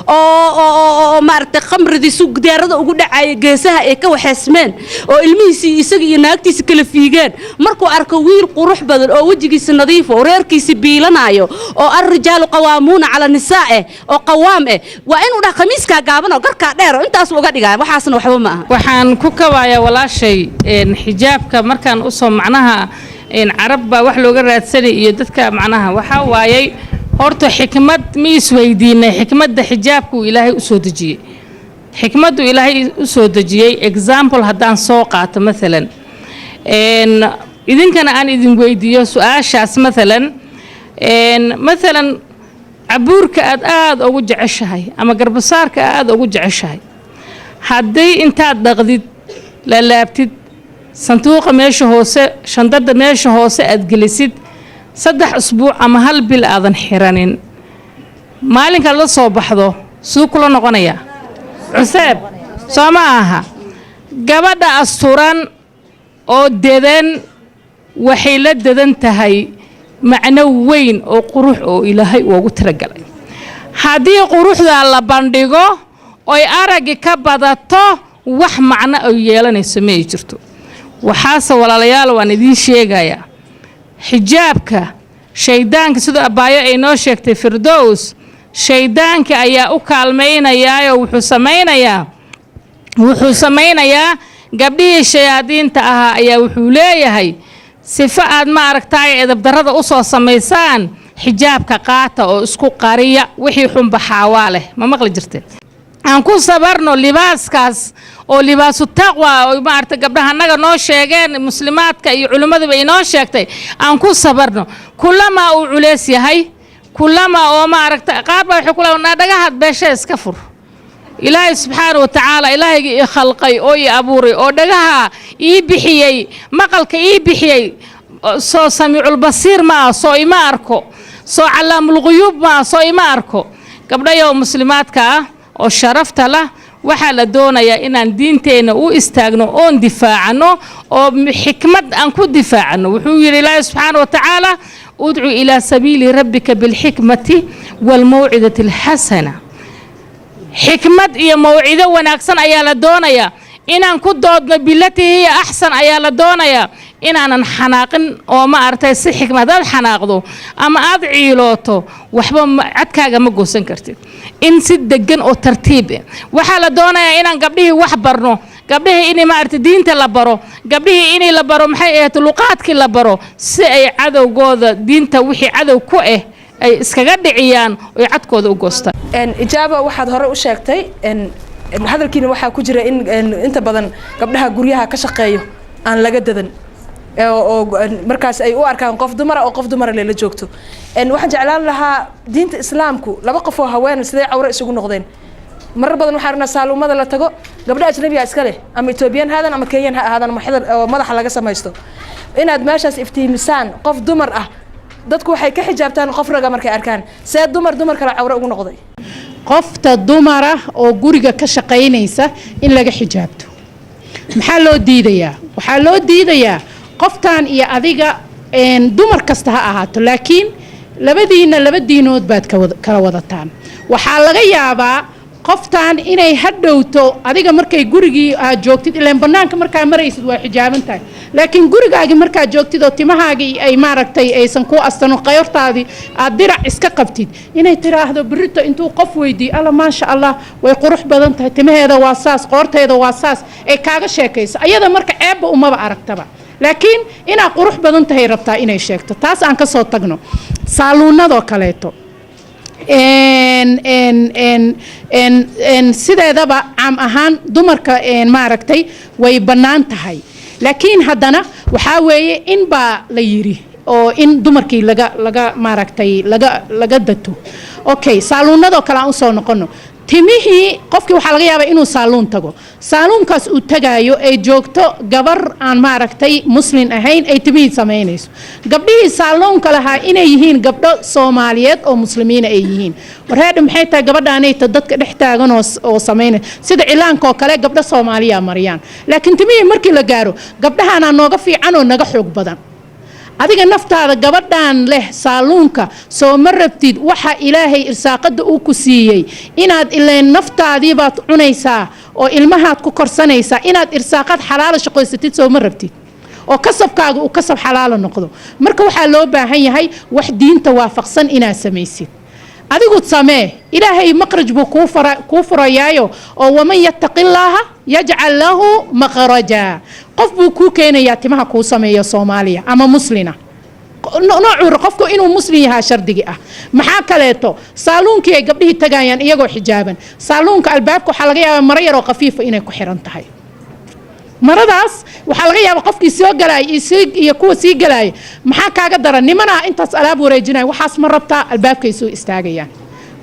oo maaragtay khamridii su diyaarada ugu dhacaya, geesaha ay ka waxeysmeen oo ilmihiisii isaga iyo naagtiisa kala fiigeen, markuu arko wiil qurux badan oo wejigiisa nadiif oo reerkiisi biilanayo oo الرجال قوامون على النساء eh oo qawaam eh, waa inuu dhaha khamiiskaa gaaban oo garkaa dheer oo intaas uga dhigaa. Waxaasna waxba ma aha. Waxaan ku kabayaa walaashay xijaabka markaan usoo macnaha carab baa wax looga raadsanay iyo dadka macnaha waxaa waayay horta xikmad ma isweydiinay xikmadda xijaabku ilaahay usoo dejiyey, xikmaddu ilaahay usoo dejiyey. Example haddaan soo qaato maalan, idinkana aan idin weydiiyo su-aashaas, maalan cabuurka aad aada ugu jeceshahay ama garbasaarka aada ugu jeceshahay, haddii intaad dhaqdid, lalaabtid, sanduuqa meesha hoose, shandada meesha hoose aad gelisid, 3 usbuuc ama hal bil aadan xiranin, maalinkaad la soo baxdo siduu kula noqonayaa? Cuseeb soo ma aha? Gabadha asturan oo dedan waxay la dedan tahay macno weyn oo qurux oo ilaahay ugu talagalay. Haddii quruxdaa la bandhigo oy araggi ka badato, wax macno ay yeelanayso ma ay jirto. Waxaase walaalayaal waan idiin sheegayaa, xijaabka shayddaanka, sidoo abbaayo ay noo sheegtay Firdows, shayddaanka ayaa u kaalmaynayaayoo wuxuu samaynayaa gabdhihii shayaadiinta ahaa ayaa wuxuu leeyahay sifo aad ma aragtaay edabdarrada u soo samaysaan, xijaabka qaata oo isku qariya wixii xunba xaawaa leh. Ma maqli jirteen? Aan ku sabarno libaaskaas oo libaasu taqwa oo maaragtay gabdhaha annaga noo sheegeen, muslimaadka iyo culimmaduba inoo sheegtay, aan ku sabarno. Kulamaa uu culeys yahay, kulamaa oo maaragta qaar baa waxay ku leeyihiin dhagahaad beesha iska fur. Ilaahay subxaana wa tacaala, ilaahayga ii khalqay oo ii abuuray oo dhagaha ii bixiyey, maqalka ii bixiyey, soo samiiculbasiir ma ah? Soo ima arko? Soo callaamulquyuub ma ah? Soo ima arko? Gabdhayow muslimaadka ah oo sharafta lah, waxaa la doonayaa inaan diinteenna u istaagno oon difaacano oo xikmad aan ku difaacano. Wuxuu yidhi ilaahay subxaana wa tacaala: ادع إلى سبيل ربك بالحكمة والموعظة الحسنة. Xikmad iyo mawcido wanaagsan ayaa la doonayaa inaan ku doodno. بالتي هي أحسن ayaa la doonayaa, inaanan xanaaqin oo ma aragtay si xikmad. Hadaad xanaaqdo ama aad ciilooto, waxba cadkaaga ma goosan kartid. In si degan oo tartiib ah waxaa la doonayaa inaan gabdhihii wax barno, gabdhihii inay maaragtay diinta la baro, gabdhihii inay la baro maxay ahayd luqaadkii la baro, si ay cadowgooda diinta wixii cadow ku ah ay iskaga dhiciyaan oy cadkooda u goostaan. Ijaaba, waxaad hore u sheegtay, hadalkiina waxaa ku jira in inta badan gabdhaha guryaha ka shaqeeyo aan laga dadan oo markaas ay u arkaan qof dumara oo qof dumara lela joogto. Waxaan jeclaan lahaa diinta islaamku laba qof oo haween sidee cawre isugu noqdeen? Marar badan waxaan arnaa saaluumada la tago gabdha ajnabiga iska leh, ama Ethiopian ha ahaadaan ama Kenyan ha ahaadaan, ama xidar oo madaxa laga samaysto. Inaad meeshaas iftiimisaan, qof dumar ah dadku waxay ka xijaabtaan qof raga markay arkaan, see dumar dumar kale cawre ugu noqday? Qofta dumara oo guriga ka shaqaynaysa in laga xijaabto. Maxaa loo diidayaa? Waxaa loo diidayaa qoftan iyo adiga, dumar kasta ha ahaato, laakiin labadiina laba diinood baad kala wadataan. Waxaa laga yaabaa qoftan inay hadhowto adiga markay gurigii aad joogtid, ilaan banaanka markaa maraysid waa xijaaban tahay, laakiin gurigaagii markaad joogtid oo timahaagii ay maaragtay aysan ku astano, qayortaadii aad dirac iska qabtid, inay tiraahdo berrito intuu qof weydiiyo, "Alla, maasha Allah, way qurux badan tahay, timaheeda waa saas, qoorteeda waa saas," ay kaaga sheekayso. Ayada marka ceebba umaba aragtaba, laakiin inaad qurux badan tahay rabtaa inay sheegto. Taas aan ka soo tagno. Saaluunadoo kaleeto, sideedaba caam ahaan dumarka maaragtay way bannaan tahay, laakiin haddana waxaa weeye in baa la yiri oo in dumarkii laga maaragtay laga dato. Okay, saaluunadoo kale aan usoo noqono. Timihii qofkii waxaa laga yaabaa inuu saaluun tago, saaluunkaas uu tagaayo ay joogto gabar aan maaragtay muslin ahayn, ay timihii samaynayso. Gabdhihii saaluunka lahaa inay yihiin gabdho Soomaaliyeed oo Muslimiina ay yihiin. Wareedha, maxay tahay gabadhaanayta dadka dhex taagan oo samaynay? Sida cilaankoo kale gabdho Soomaaliya mariyaan, laakiin timihii markii la gaaro gabdhahaanaa nooga fiican oo naga xoog badan. Adiga naftaada, gabadhan leh saaluunka, soo ma rabtid waxa Ilaahay irsaaqada uu ku siiyey inaad ileen naftaadii baad cunaysaa oo ilmahaad ku korsanaysaa, inaad irsaaqad xalaala shaqaysatid? Soo ma rabtid oo kasabkaaga uu kasab xalaala noqdo? Marka waxaa loo baahan yahay wax diinta waafaqsan inaad samaysid. Adigu samee, Ilaahay maqraj buu kuu furayaayo oo "ومن يتق الله يجعل له مخرجا". Qof buu kuu keenayaa timaha kuu sameeya, Soomaaliya ama Muslina noocuu, qofku inuu Muslim yahaa shardigii ah. Maxaa kaleeto? Saaluunkii ay gabdhihii tagayaan iyagoo xijaaban. Saaluunka albaabka waxaa laga yaabaa maro yaroo khafiifa inay ku xiran tahay. Maradaas waxaa laga yaabaa qofkii soo galaaya iyo kuwa sii galaaya. Maxaa kaaga daran? Nimanaa intaas alaab wareejinaya, waxaas ma rabtaa, albaabkay soo istaagayaan.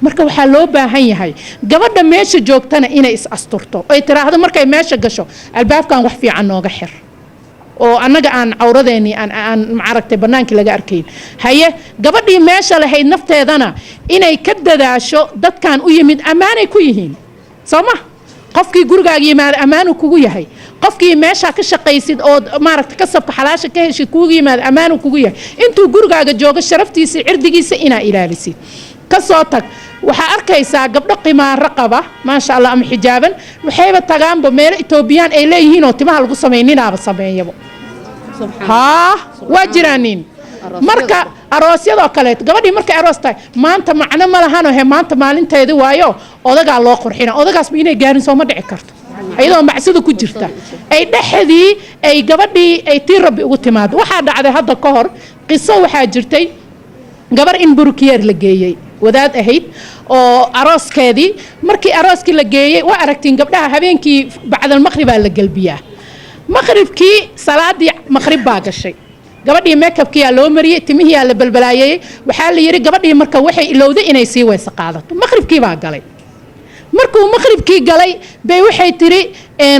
Marka waxaa loo baahan yahay gabadha meesha joogtana inay is asturto, ay tiraahdo markay meesha gasho, "Albaabkan wax fiican nooga xir oo annaga aan cawradeennii aan maaragtay bannaankii laga arkayn." Haye, gabadhii meesha lahayd nafteedana inay ka dadaasho dadkan u yimid ammaanay ku yihiin, soo ma? Qofkii gurigaaga yimaada ammaanuu kugu yahay. Qofkii meeshaa ka shaqaysid ood maaragta kasabka xalaasha ka heshid kugu yimaada ammaanuu kugu yahay. Intuu gurigaaga joogo sharaftiisa, cirdigiisa inaa ilaalisid. Kasoo tag, waxaa arkaysaa gabdho qimaaro qaba, maasha Allah, ama xijaaban, waxayba tagaanba meelo Etoobiyaan ay leeyihiin oo timaha lagu sameey, ninaaba sameeyabo. Haa, waa jiraanin. Marka aroosyadoo kaleeto, gabadhii markay aroos tahay, maanta macno ma lahano, he, maanta maalinteedi waayo, odagaa loo qurxina. Odagaasba inay gaarin sooma dhici karto, iyadoo macsida ku jirta ay dhexdii ay gabadhii ay tii Rabbi ugu timaado. Waxaa dhacday hadda ka hor qiso, waxaa jirtay gabar in burukiyeer la geeyey, wadaad ahayd, oo arooskeedii markii arooskii la geeyey, waa aragtiin gabdhaha habeenkii bacdal maqribaa la gelbiyaa. Maqribkii, salaadii maqrib baa gashay. Gabadhii makeupkiyaa loo mariyey, timihiyaa la balbalaayey. Waxaa la yidhi gabadhii marka waxay ilowday inay sii weyse qaadato. Maqribkii baa galay. Markuu maqribkii galay bay waxay tiri,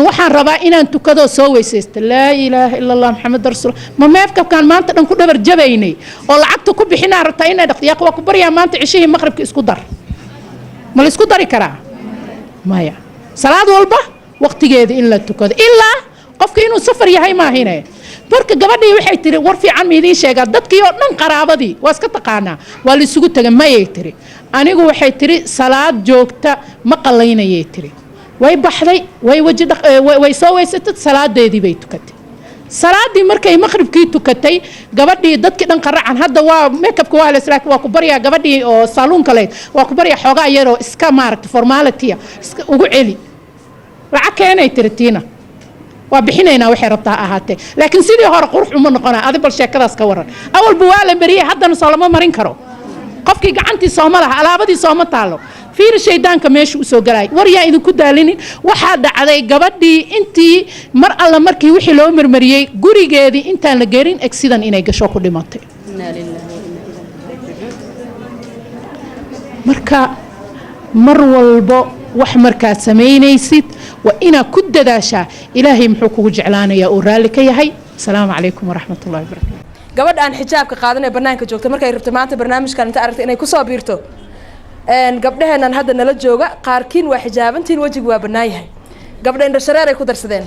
"Waxaan rabaa inaan tukado, soo weysaysto." Laa ilaaha ila Allah, Maxamed rasuul. Ma makeupkan maanta dhan ku dhabar jabaynay oo lacagta ku bixinaa rabtaa inay dhaqto? Yaaq, waa ku baryaa, maanta cishihii maqribka isku dar. Ma la isku dari karaa? Maya. Salaad walba waqtigeeda in la tukado, ilaa qofka inuu safar yahay maahine. Marka gabadhii waxay tiri, "War fiican ma idiin sheegaa?" Dadkii oo dhan, qaraabadii waa iska taqaanaa, waa la isugu tegay. "Mayay," tiri, "anigu," waxay tiri, "salaad joogta ma qalaynayay," tiri. Way baxday, way waji way soo weysatay, salaadeedii bay tukatay. Salaadii markay maqribkii tukatay gabadhii, dadkii dhan qaracan hadda waa makeupka waa les, laakiin waa ku baryaa, gabadhii oo saaluunka leyd, waa ku baryaa, xoogaa yaroo iska maaragta formality iska ugu celi. "Lacag keenay," tiri. "Tiina waa bixinaynaa, waxay rabtaa ha ahaatee, laakiin sidii hore qurux uma noqonaa." Adi bal sheekadaas ka waran. Awalba waa la mariyey, haddana soo lama marin karo. Qofkii gacantii sooma laha, alaabadii sooma taalo. Fiiri shaydaanka meesha usoo galaya. War yaa idinku daalinin. Waxaa dhacday gabadhii intii mar alla markii wixii loo marmariyey, gurigeedii intaan la gerin accident inay gasho, ku dhimatay. Marka mar walbo wax markaad samaynaysid waa inaad ku dadaashaa Ilaahay muxuu kugu jeclaanayaa uu raalli ka yahay. Asalaamu calaykum waraxmat ullahi wabarakatu. Gabadha aan xijaabka qaadan ee banaanka joogta, markay rabto maanta barnaamijkan inta aragta inay kusoo biirto, gabdhaheennan hadda nala jooga qaarkiin waa xijaabantiin, wejigu waa bannaan yahay, gabdha indho shareer ay ku darsadeen.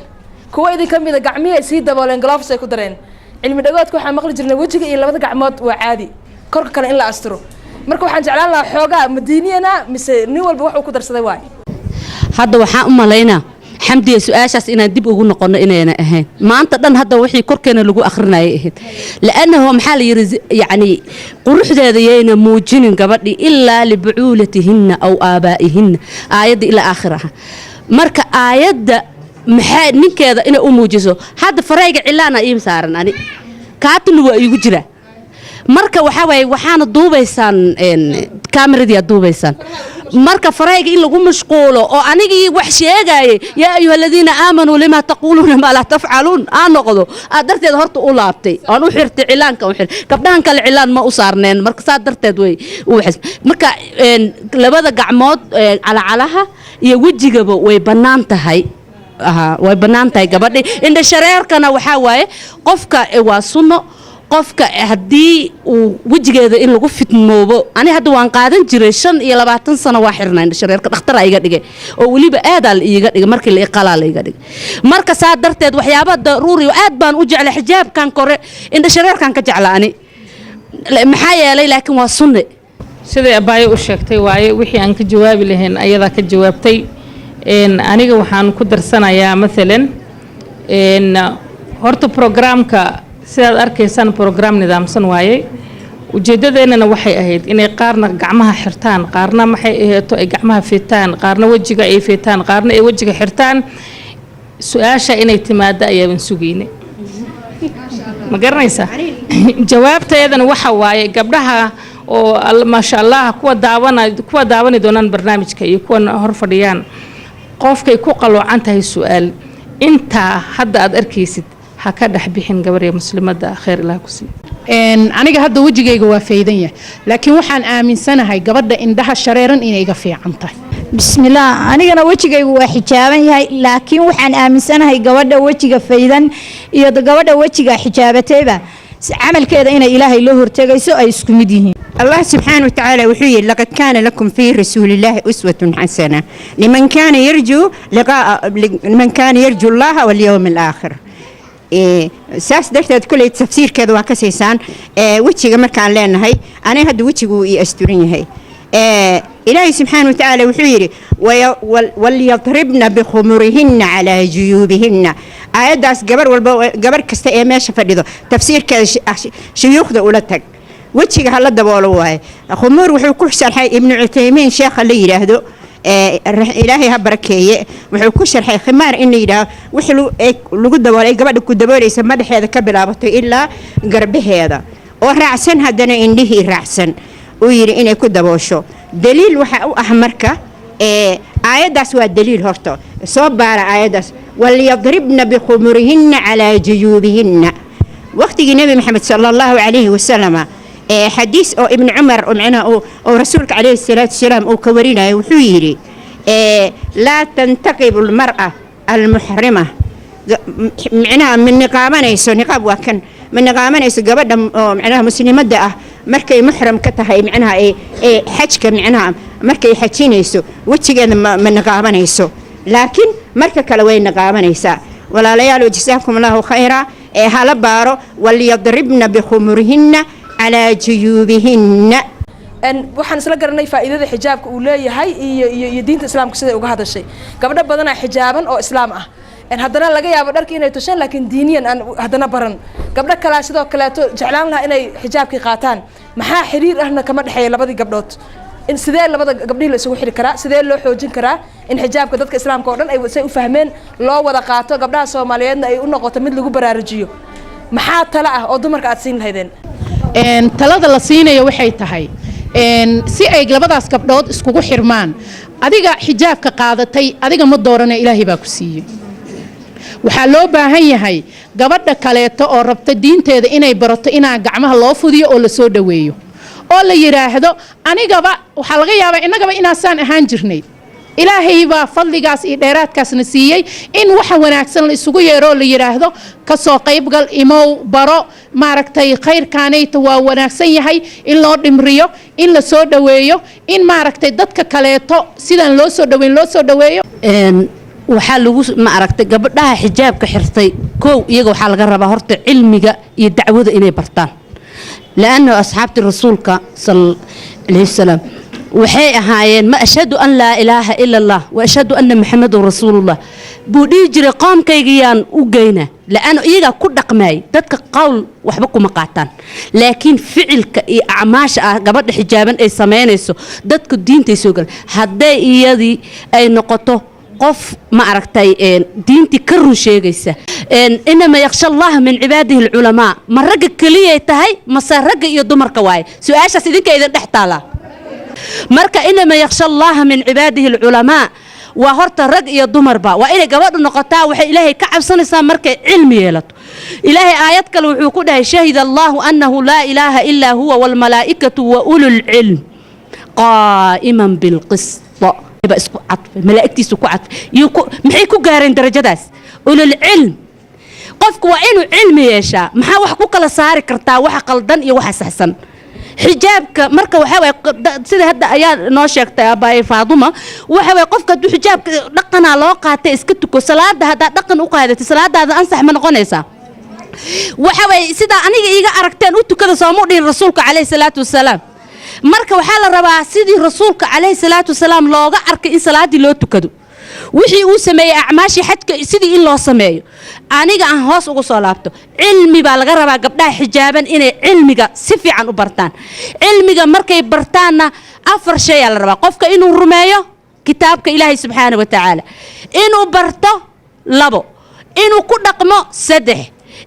Kuwa idin ka mida gacmihii ay sii dabooleen, gloves ay ku dareen. Cilmi dhagoodka waxaan maqli jirnay wejiga iyo labada gacmood waa caadi, korka kale in la asturo. Marka waxaan jeclaan lahaa xoogaa madiiniyana mise nin walba wax uu ku darsaday waay. Hadda waxaan u malaynaa, Xamdiya, su-aashaas inaan dib ugu noqono inayna ahayn. Maanta dhan hadda wixii korkeena lagu akhrinayay ahayd, li'annahu maxaa la yidhi? Yacni quruxdeeda yayna muujinin gabadhii ilaa libucuulatihinna aw aabaa'ihinna, aayadda ilaa aakhir aha. Marka aayadda maxaa ninkeeda inay u muujiso? Hadda farayga cilaana ii saaran, ani kaatuna waa iigu jiraa. Marka waxaa waaye, waxaana duubaysaan kaamiradiyaa duubaysaan. Marka farayga in lagu mashquulo oo anigii wax sheegayay, yaa ayuha aladiina aamanuu lima taquuluuna maa laa tafcaluun, aan noqdo aad darteed horta u laabtay aan u xirtay cilaanka u xirtay. Gabdhahan kale cilaan ma u saarneen. Marka saa darteed way u waxays. Marka labada gacmood, calacalaha iyo wejigaba way bannaan tahay. Way bannaan tahay gabadhi. Indha shareerkana waxaa waaye qofka waa sunno. Qofka haddii uu wejigeeda in lagu fitnoobo, ani hadda waan qaadan jiray, 25 sano waa xirnaa indha shareerka. Dhakhtaraa iga dhigay oo weliba aadaa la iiga dhigay, markii la iqalaa la iga dhigay. Marka saa darteed waxyaaba daruuri aad baan u jeclay xijaabkan kore, indha shareerkan ka jecla ani, maxaa yeelay, laakiin waa sunne. Siday abaayo u sheegtay waaye, wixii aan ka jawaabi lahayn ayadaa ka jawaabtay. Aniga waxaan ku darsanayaa maalan, horta programka sidaad arkaysaan program nidaamsan waaye. Ujeedadeennana waxay ahayd inay qaarna gacmaha xirtaan, qaarna maxay aheeto ay gacmaha fitaan, qaarna wejiga ay fitaan, qaarna ay wejiga xirtaan. Su-aasha inay timaado ayaaban sugaynay, ma garanaysaa? Jawaabteedana waxa waaye, gabdhaha oo maasha Allah kuwa daawana, kuwa daawani doonaan barnaamijka iyo kuwa hor fadhiyaan, qofkay ku qaloocan tahay su-aal intaa hadda aad arkaysid ha ka dhex bixin. Gabarya muslimadda, khayr ilaah ku siiyo. Aniga hadda wejigayga waa faydan yahay, laakiin waxaan aaminsanahay gabadha indhaha shareeran inay iga fiican tahay. Bismillaah, anigana wejigaygu waa xijaaban yahay, laakiin waxaan aaminsanahay gabadha wejiga faydan iyo gabadha wejiga xijaabatayba camalkeeda inay Ilaahay la hortegayso ay isku mid yihiin. الله سبحانه وتعالى وحي: لقد كان لكم في رسول الله أسوة حسنة لمن كان يرجو لقاء لمن كان يرجو الله واليوم الآخر. إيه saas darteed kuley tafsiirkeeda waa ka siisaan. Wejiga markaan leenahay, aniga hadda wejigu ii asturan yahay. Ilaahay subxaana wa tacaala wuxuu yidhi: walyadribna bikhumurihinna calaa juyuubihinna. Aayaddaas gabar walba, gabar kasta ee meesha fadhido, tafsiirkeeda shuyuukhda ula tag. Wejiga hala daboolo waaye. Khumuur wuxuu ku sharxay Ibnu Cuthaymiin, sheekha la yidhaahdo, Ilaahay ha barakeeye, wuxuu ku sharxay khimaar in la yidhaaho wixii lagu daboolay gabadha ku daboolaysa madaxeeda ka bilaabato ilaa garbaheeda, oo raacsan haddana indhihii raacsan, uu yidhi inay ku daboosho. Daliil waxa u ah marka aayaddaas waa daliil. Horta soo baara aayaddaas, walyadribna bikhumurihinna calaa juyuubihinna. Waqtigii Nebi Maxamed sala Allahu calayhi wasalama, xadiis oo Ibni Cumar oo macnaha oo rasuulka calayhi salaatu wasalaam uu ka warinayo, wuxuu yidhi: laa tantaqibu almar'a almuxrima, micnaha ma niqaabanayso, niqaab waa kan, ma niqaabanayso gabadha oo macnaha muslimadda ah markay muxram ka tahay, macnaha ee xajka, macnaha markay xajinayso wejigeeda ma niqaabanayso, laakiin marka kale way niqaabanaysaa. Walaalayaal, jasaakum Allahu khayra. Ee hala baaro walyadribna bikhumurihinna calaa juyuubihinna. Waxaan isla garanay faa'iidada xijaabka uu leeyahay iyo diinta islaamka siday uga hadashay. Gabdho badanaa xijaaban oo islaam ah, haddana laga yaabo dharka inay toshaan, laakiin diiniyan aan haddana baran. Gabdho kalaa sidoo kaleeto jeclaan lahaa inay xijaabkii qaataan. Maxaa xiriir ahna kama dhexeeya labadii gabdhood? In sidee labada gabdhihii la isugu xiri karaa? Sidee loo xoojin karaa in xijaabka dadka islaamka oo dhan ay say u fahmeen loo wada qaato, gabdhaha Soomaaliyeedna ay u noqoto mid lagu baraarujiyo? Maxaa talo ah oo dumarka aad siin lahaydeen? Talada la siinayo waxay tahay si ay labadaas gabdhood iskugu xirmaan. Adiga xijaabka qaadatay, adiga ma doorane, Ilaahay baa ku siiyey. Waxaa loo baahan yahay gabadha kaleeto oo rabta diinteeda inay barato inaa gacmaha loo fudiyo oo lasoo dhoweeyo oo la yidhaahdo: anigaba waxaa laga yaabaa innagaba inaasaan ahaan jirnay, Ilaahay baa fadligaas iyo dheeraadkaasna siiyey. In waxa wanaagsan la isugu yeero oo la yidhaahdo: kasoo qaybgal, imow, baro, maaragtay, khayrkaanayta waa wanaagsan yahay. In loo dhimriyo, in la soo dhoweeyo, in maaragtay dadka kaleeto sidaan loo soo dhoweyn loo soo dhoweeyo. Waxaa lagu, ma aragtay, gabadhaha xijaabka xirtay, kow iyaga waxaa laga rabaa horta cilmiga iyo dacwada inay bartaan, laanna asxaabtii Rasuulka sal calayhi salaam waxay ahaayeen ma "Ashhadu an laa ilaaha ila Allah wa ashhadu anna Maxamedan rasuulullah" buu dhihi jiray, qoomkaygiyaan u geynaa, laanna iyagaa ku dhaqmaayay. Dadka qowl waxba kuma qaataan, laakiin ficilka iyo acmaasha ah gabadha xijaaban ay samaynayso, dadka diintay soo galan. Hadday iyadii ay noqoto qof, ma aragtay, diintii ka run sheegaysa. "Inama yakhsha Allaha min cibaadihi alculamaa." Ma ragga keliyay tahay mase ragga iyo dumarka waaye? Su-aashaas idinka idin dhex taalaa. Marka "inama yakhsha Allaha min cibaadihi alculamaa" waa horta rag iyo dumarba. Waa inay gabadhu noqotaa waxay Ilaahay ka cabsanaysaa markay cilmi yeelato. Ilaahay aayad kale wuxuu ku dhahay: "Shahida Allahu annahu laa ilaaha ilaa huwa waalmalaa'ikatu wa ululcilm qaa'iman bilqist. Ba isku cadfay, malaa'igtiisu ku cadfay iyo maxay ku gaareen darajadaas ululcilm? Qofku waa inuu cilmi yeeshaa. Maxaa wax ku kala saari kartaa waxa qaldan iyo waxa saxsan? Xijaabka marka waxaa waye, sida hadda ayaa noo sheegtay abaaye Faaduma, waxa waye qofka hadduu xijaabka dhaqanaa loo qaatay iska tuko, salaada haddaa dhaqan u qaadatay, salaadaada ansax ma noqonaysaa? Waxa waye sidaa aniga iiga aragteen u tukada, sooma dhihin Rasuulka calayhi salaatu wasalaam? Marka waxaa la rabaa sidii Rasuulka calayhi salaatu wasalaam looga arkay in salaaddii loo tukado, wixii uu sameeyey, acmaashii xajka sidii in loo sameeyo. Aniga aan hoos ugu soo laabto, cilmi baa laga rabaa gabdhaha xijaaban inay cilmiga si fiican u bartaan. Cilmiga markay bartaanna, afar shay aa la rabaa: qofka inuu rumeeyo kitaabka Ilaahay subxaana wa tacaala, inuu barto labo, inuu ku dhaqmo saddex,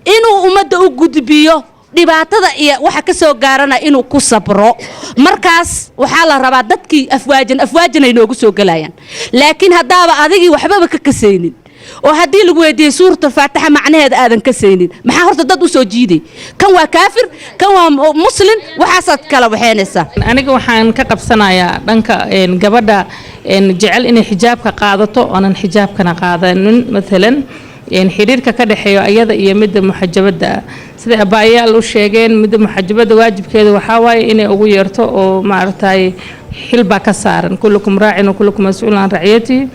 inuu ummadda u gudbiyo, dhibaatada iyo waxa ka soo gaarana inuu ku sabro. Markaas waxaa la rabaa dadkii afwaajan afwaajan ay noogu soo gelayaan. Laakiin haddaaba adigii waxbaba ka kasaynin, oo haddii lagu weydiiyey Suurata Faatixa macnaheeda aadan kasaynin, maxaa horta dad u soo jiiday? Kan waa kaafir, kan waa muslim, waxaasaad kala waxeynaysaa. Aniga waxaan ka qabsanayaa dhanka gabadha jecel inay xijaabka qaadato oonan xijaabkana qaadanin. Maalan xiriirka ka dhexeeyo ayada iyo midda muxajabada ah, sida abaayaal u sheegeen, midda muxajabada waajibkeeda waxaa waaye inay ugu yeerto oo maaragtay xil baa ka saaran. "Kullukum raacin wa kullukum mas-uulun can raciyatihi."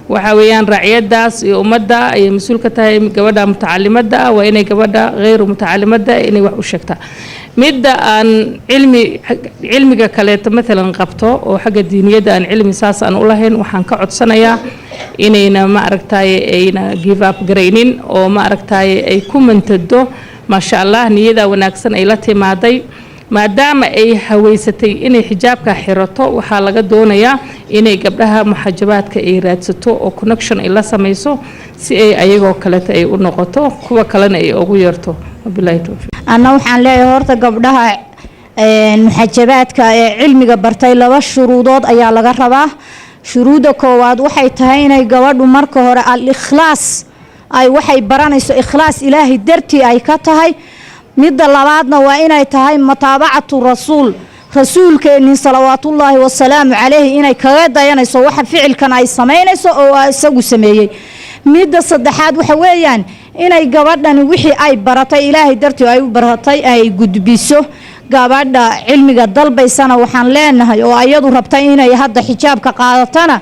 Waxa weeyaan raaciyadaas iyo ummadda ayay mas-uul ka tahay. Gabadha mutacalimadda ah waa inay gabadha kheyru mutacalimadda inay wax u sheegtaa. Midda aan cilmi, cilmiga kaleeto maalan qabto oo xagga diiniyadda aan cilmi saas aan u lahayn, waxaan ka codsanayaa inayna, ma aragtaye, ayna give up garaynin oo, ma aragtaye, ay ku mantado. Maasha Allah, niyada wanaagsan ay la timaaday, maadaama ay haweysatay inay xijaabka xirato, waxaa laga doonayaa inay gabdhaha muxajabaadka ay raadsato oo connection ay la samayso, si ay ayagoo kaleeto ay u noqoto, kuwa kalena ay ugu yeerto. Wabilaahi towfiiq. Anna waxaan leeyahay horta gabdhaha muxajabaadka ee cilmiga bartay laba shuruudood ayaa laga rabaa. Shuruudda koowaad waxay tahay inay gabadhu marka hore al ikhlaas ay waxay baranayso ikhlaas Ilaahay dartii ay ka tahay. Midda labaadna waa inay tahay mutaabacatu rasuul, rasuulkeenii salawaatullaahi wasalaamu calayhi inay kaga dayanayso waxa ficilkan ay samaynayso oo isagu sameeyey. Midda saddexaad waxa weeyaan inay gabadhani wixii ay baratay Ilaahay dartii ay u baratay ay gudbiso. Gabadha cilmiga dalbaysana waxaan leenahay, oo ayadu rabtay inay hadda xijaabka qaadatana,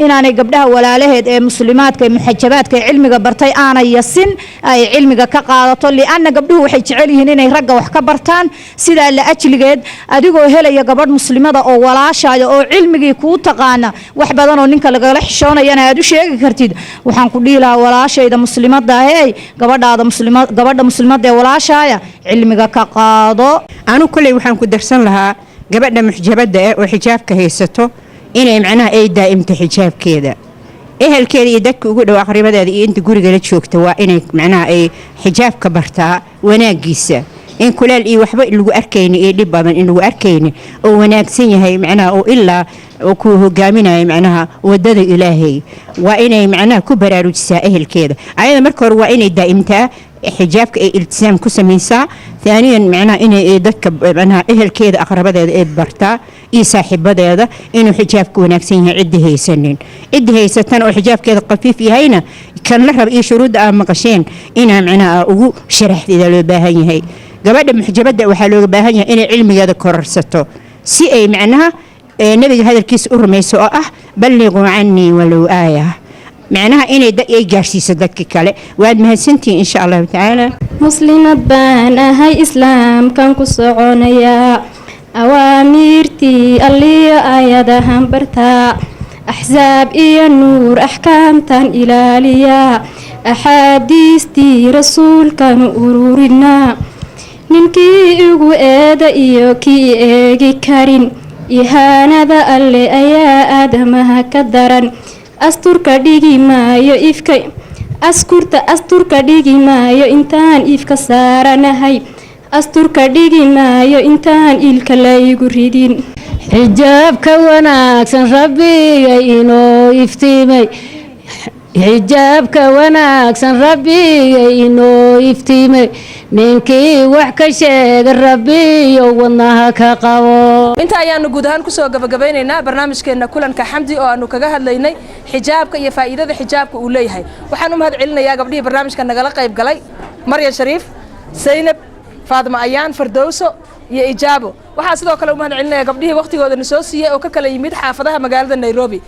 inaanay gabdhaha walaalaheed ee muslimaadka ee muxajabaadka ee cilmiga bartay aanay yasin, ay cilmiga ka qaadato, lianna gabdhuhu waxay jecel yihiin inay ragga wax ka bartaan. Sidaa la ajligeed, adigoo helaya gabadh muslimada oo walaashaaya oo cilmigii kuu taqaana, wax badan oo ninka lagala xishoonayana aad u sheegi kartid, waxaan ku dhihi lahaa walaashayda muslimada hey, gabadhaada muslima, gabadha muslimada ee walaashaaya cilmiga ka qaado. Anu kolley waxaan ku darsan lahaa gabadha muxjabadda ah oo xijaabka haysato inay macnaha ay daa'imto xijaabkeeda. Ehelkeeda iyo dadka ugu dhow, aqribadeeda iyo inta guriga la joogta, waa inay macnaha ay xijaabka bartaa wanaagiisa, in kuleel iyo waxba lagu arkayni iyo dhib badan in lagu arkayni, oo wanaagsan yahay macnaha, oo ilaa oo ku hogaaminayo macnaha wadada Ilaahay. Waa inay macnaha ku baraarujisaa ehelkeeda. Ayada marka hore waa inay daa'imtaa xijaabka, ay iltisaam ku samaysaa. Taaniyan, macnaha inay dadka macnaha ehelkeeda, aqrabadeeda ay bartaa iyo saaxiibadeeda inuu xijaabka wanaagsan yahay, ciddi haysanin. Ciddi haysatana oo xijaabkeeda khafiif yahayna, kan la raba iyo shuruudda aa maqasheen inaa macnaha ugu sharaxdeeda loo baahan yahay. Gabadha muxjabadda waxaa looga baahan yahay inay cilmigeeda kororsato, si ay macnaha nabiga hadalkiisa u rumayso oo ah "Balliquu cannii walow aaya." Micnaha inay ay gaarsiiso dadka kale. Waad mahadsantihiin, insha Allahu tacaala. Muslimad baan ahay, Islaamkan ku soconayaa, awaamiirtii Alliyo aayadahan bartaa, Axsaab iyo Nuur axkaamtan ilaaliyaa, axaadiistii Rasuulkanu ururinaa. Ninkii igu eeda iyo kii eegi karin, ihaanada Alle ayaa aadamaha ka daran. Asturka dhigi maayo ifka, askurta asturka dhigi maayo intaan ifka saaranahay, asturka dhigi maayo intaan ilka laygu ridin. Xijaabka wanaagsan Rabbiga inoo iftiimay, xijaabka wanaagsan Rabbiga inoo iftiimay, ninkii wax ka sheega Rabbiyo wadnaha ka qabo. Inta ayaanu guud ahaan kusoo gabagabeynaynaa barnaamijkeena Kulanka Xamdi oo aanu kaga hadlaynay xijaabka iyo faa'iidada xijaabka uu leeyahay. Waxaan u mahad celinayaa gabdhihii barnaamijka nagala qayb galay: Maryan Shariif, Saynab, Faadma Ayaan, Fardowso iyo Ijaabo. Waxaa sidoo kale u mahad celinaya gabdhihii waqtigoodana soo siiyey oo ka kala yimid xaafadaha magaalada Nairobi.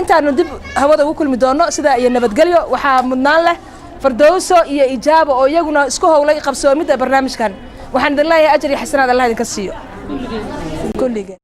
Intaanu dib hawada ugu kulmi doono, sidaa iyo nabadgelyo. Waxaa mudnaan leh Fardowso iyo Ijaabo oo iyaguna isku howlay qabsoomidda barnaamijkan. Waxaan idin leeyahay ajar iyo xasanaad Allah idinka siiyo kulligeen.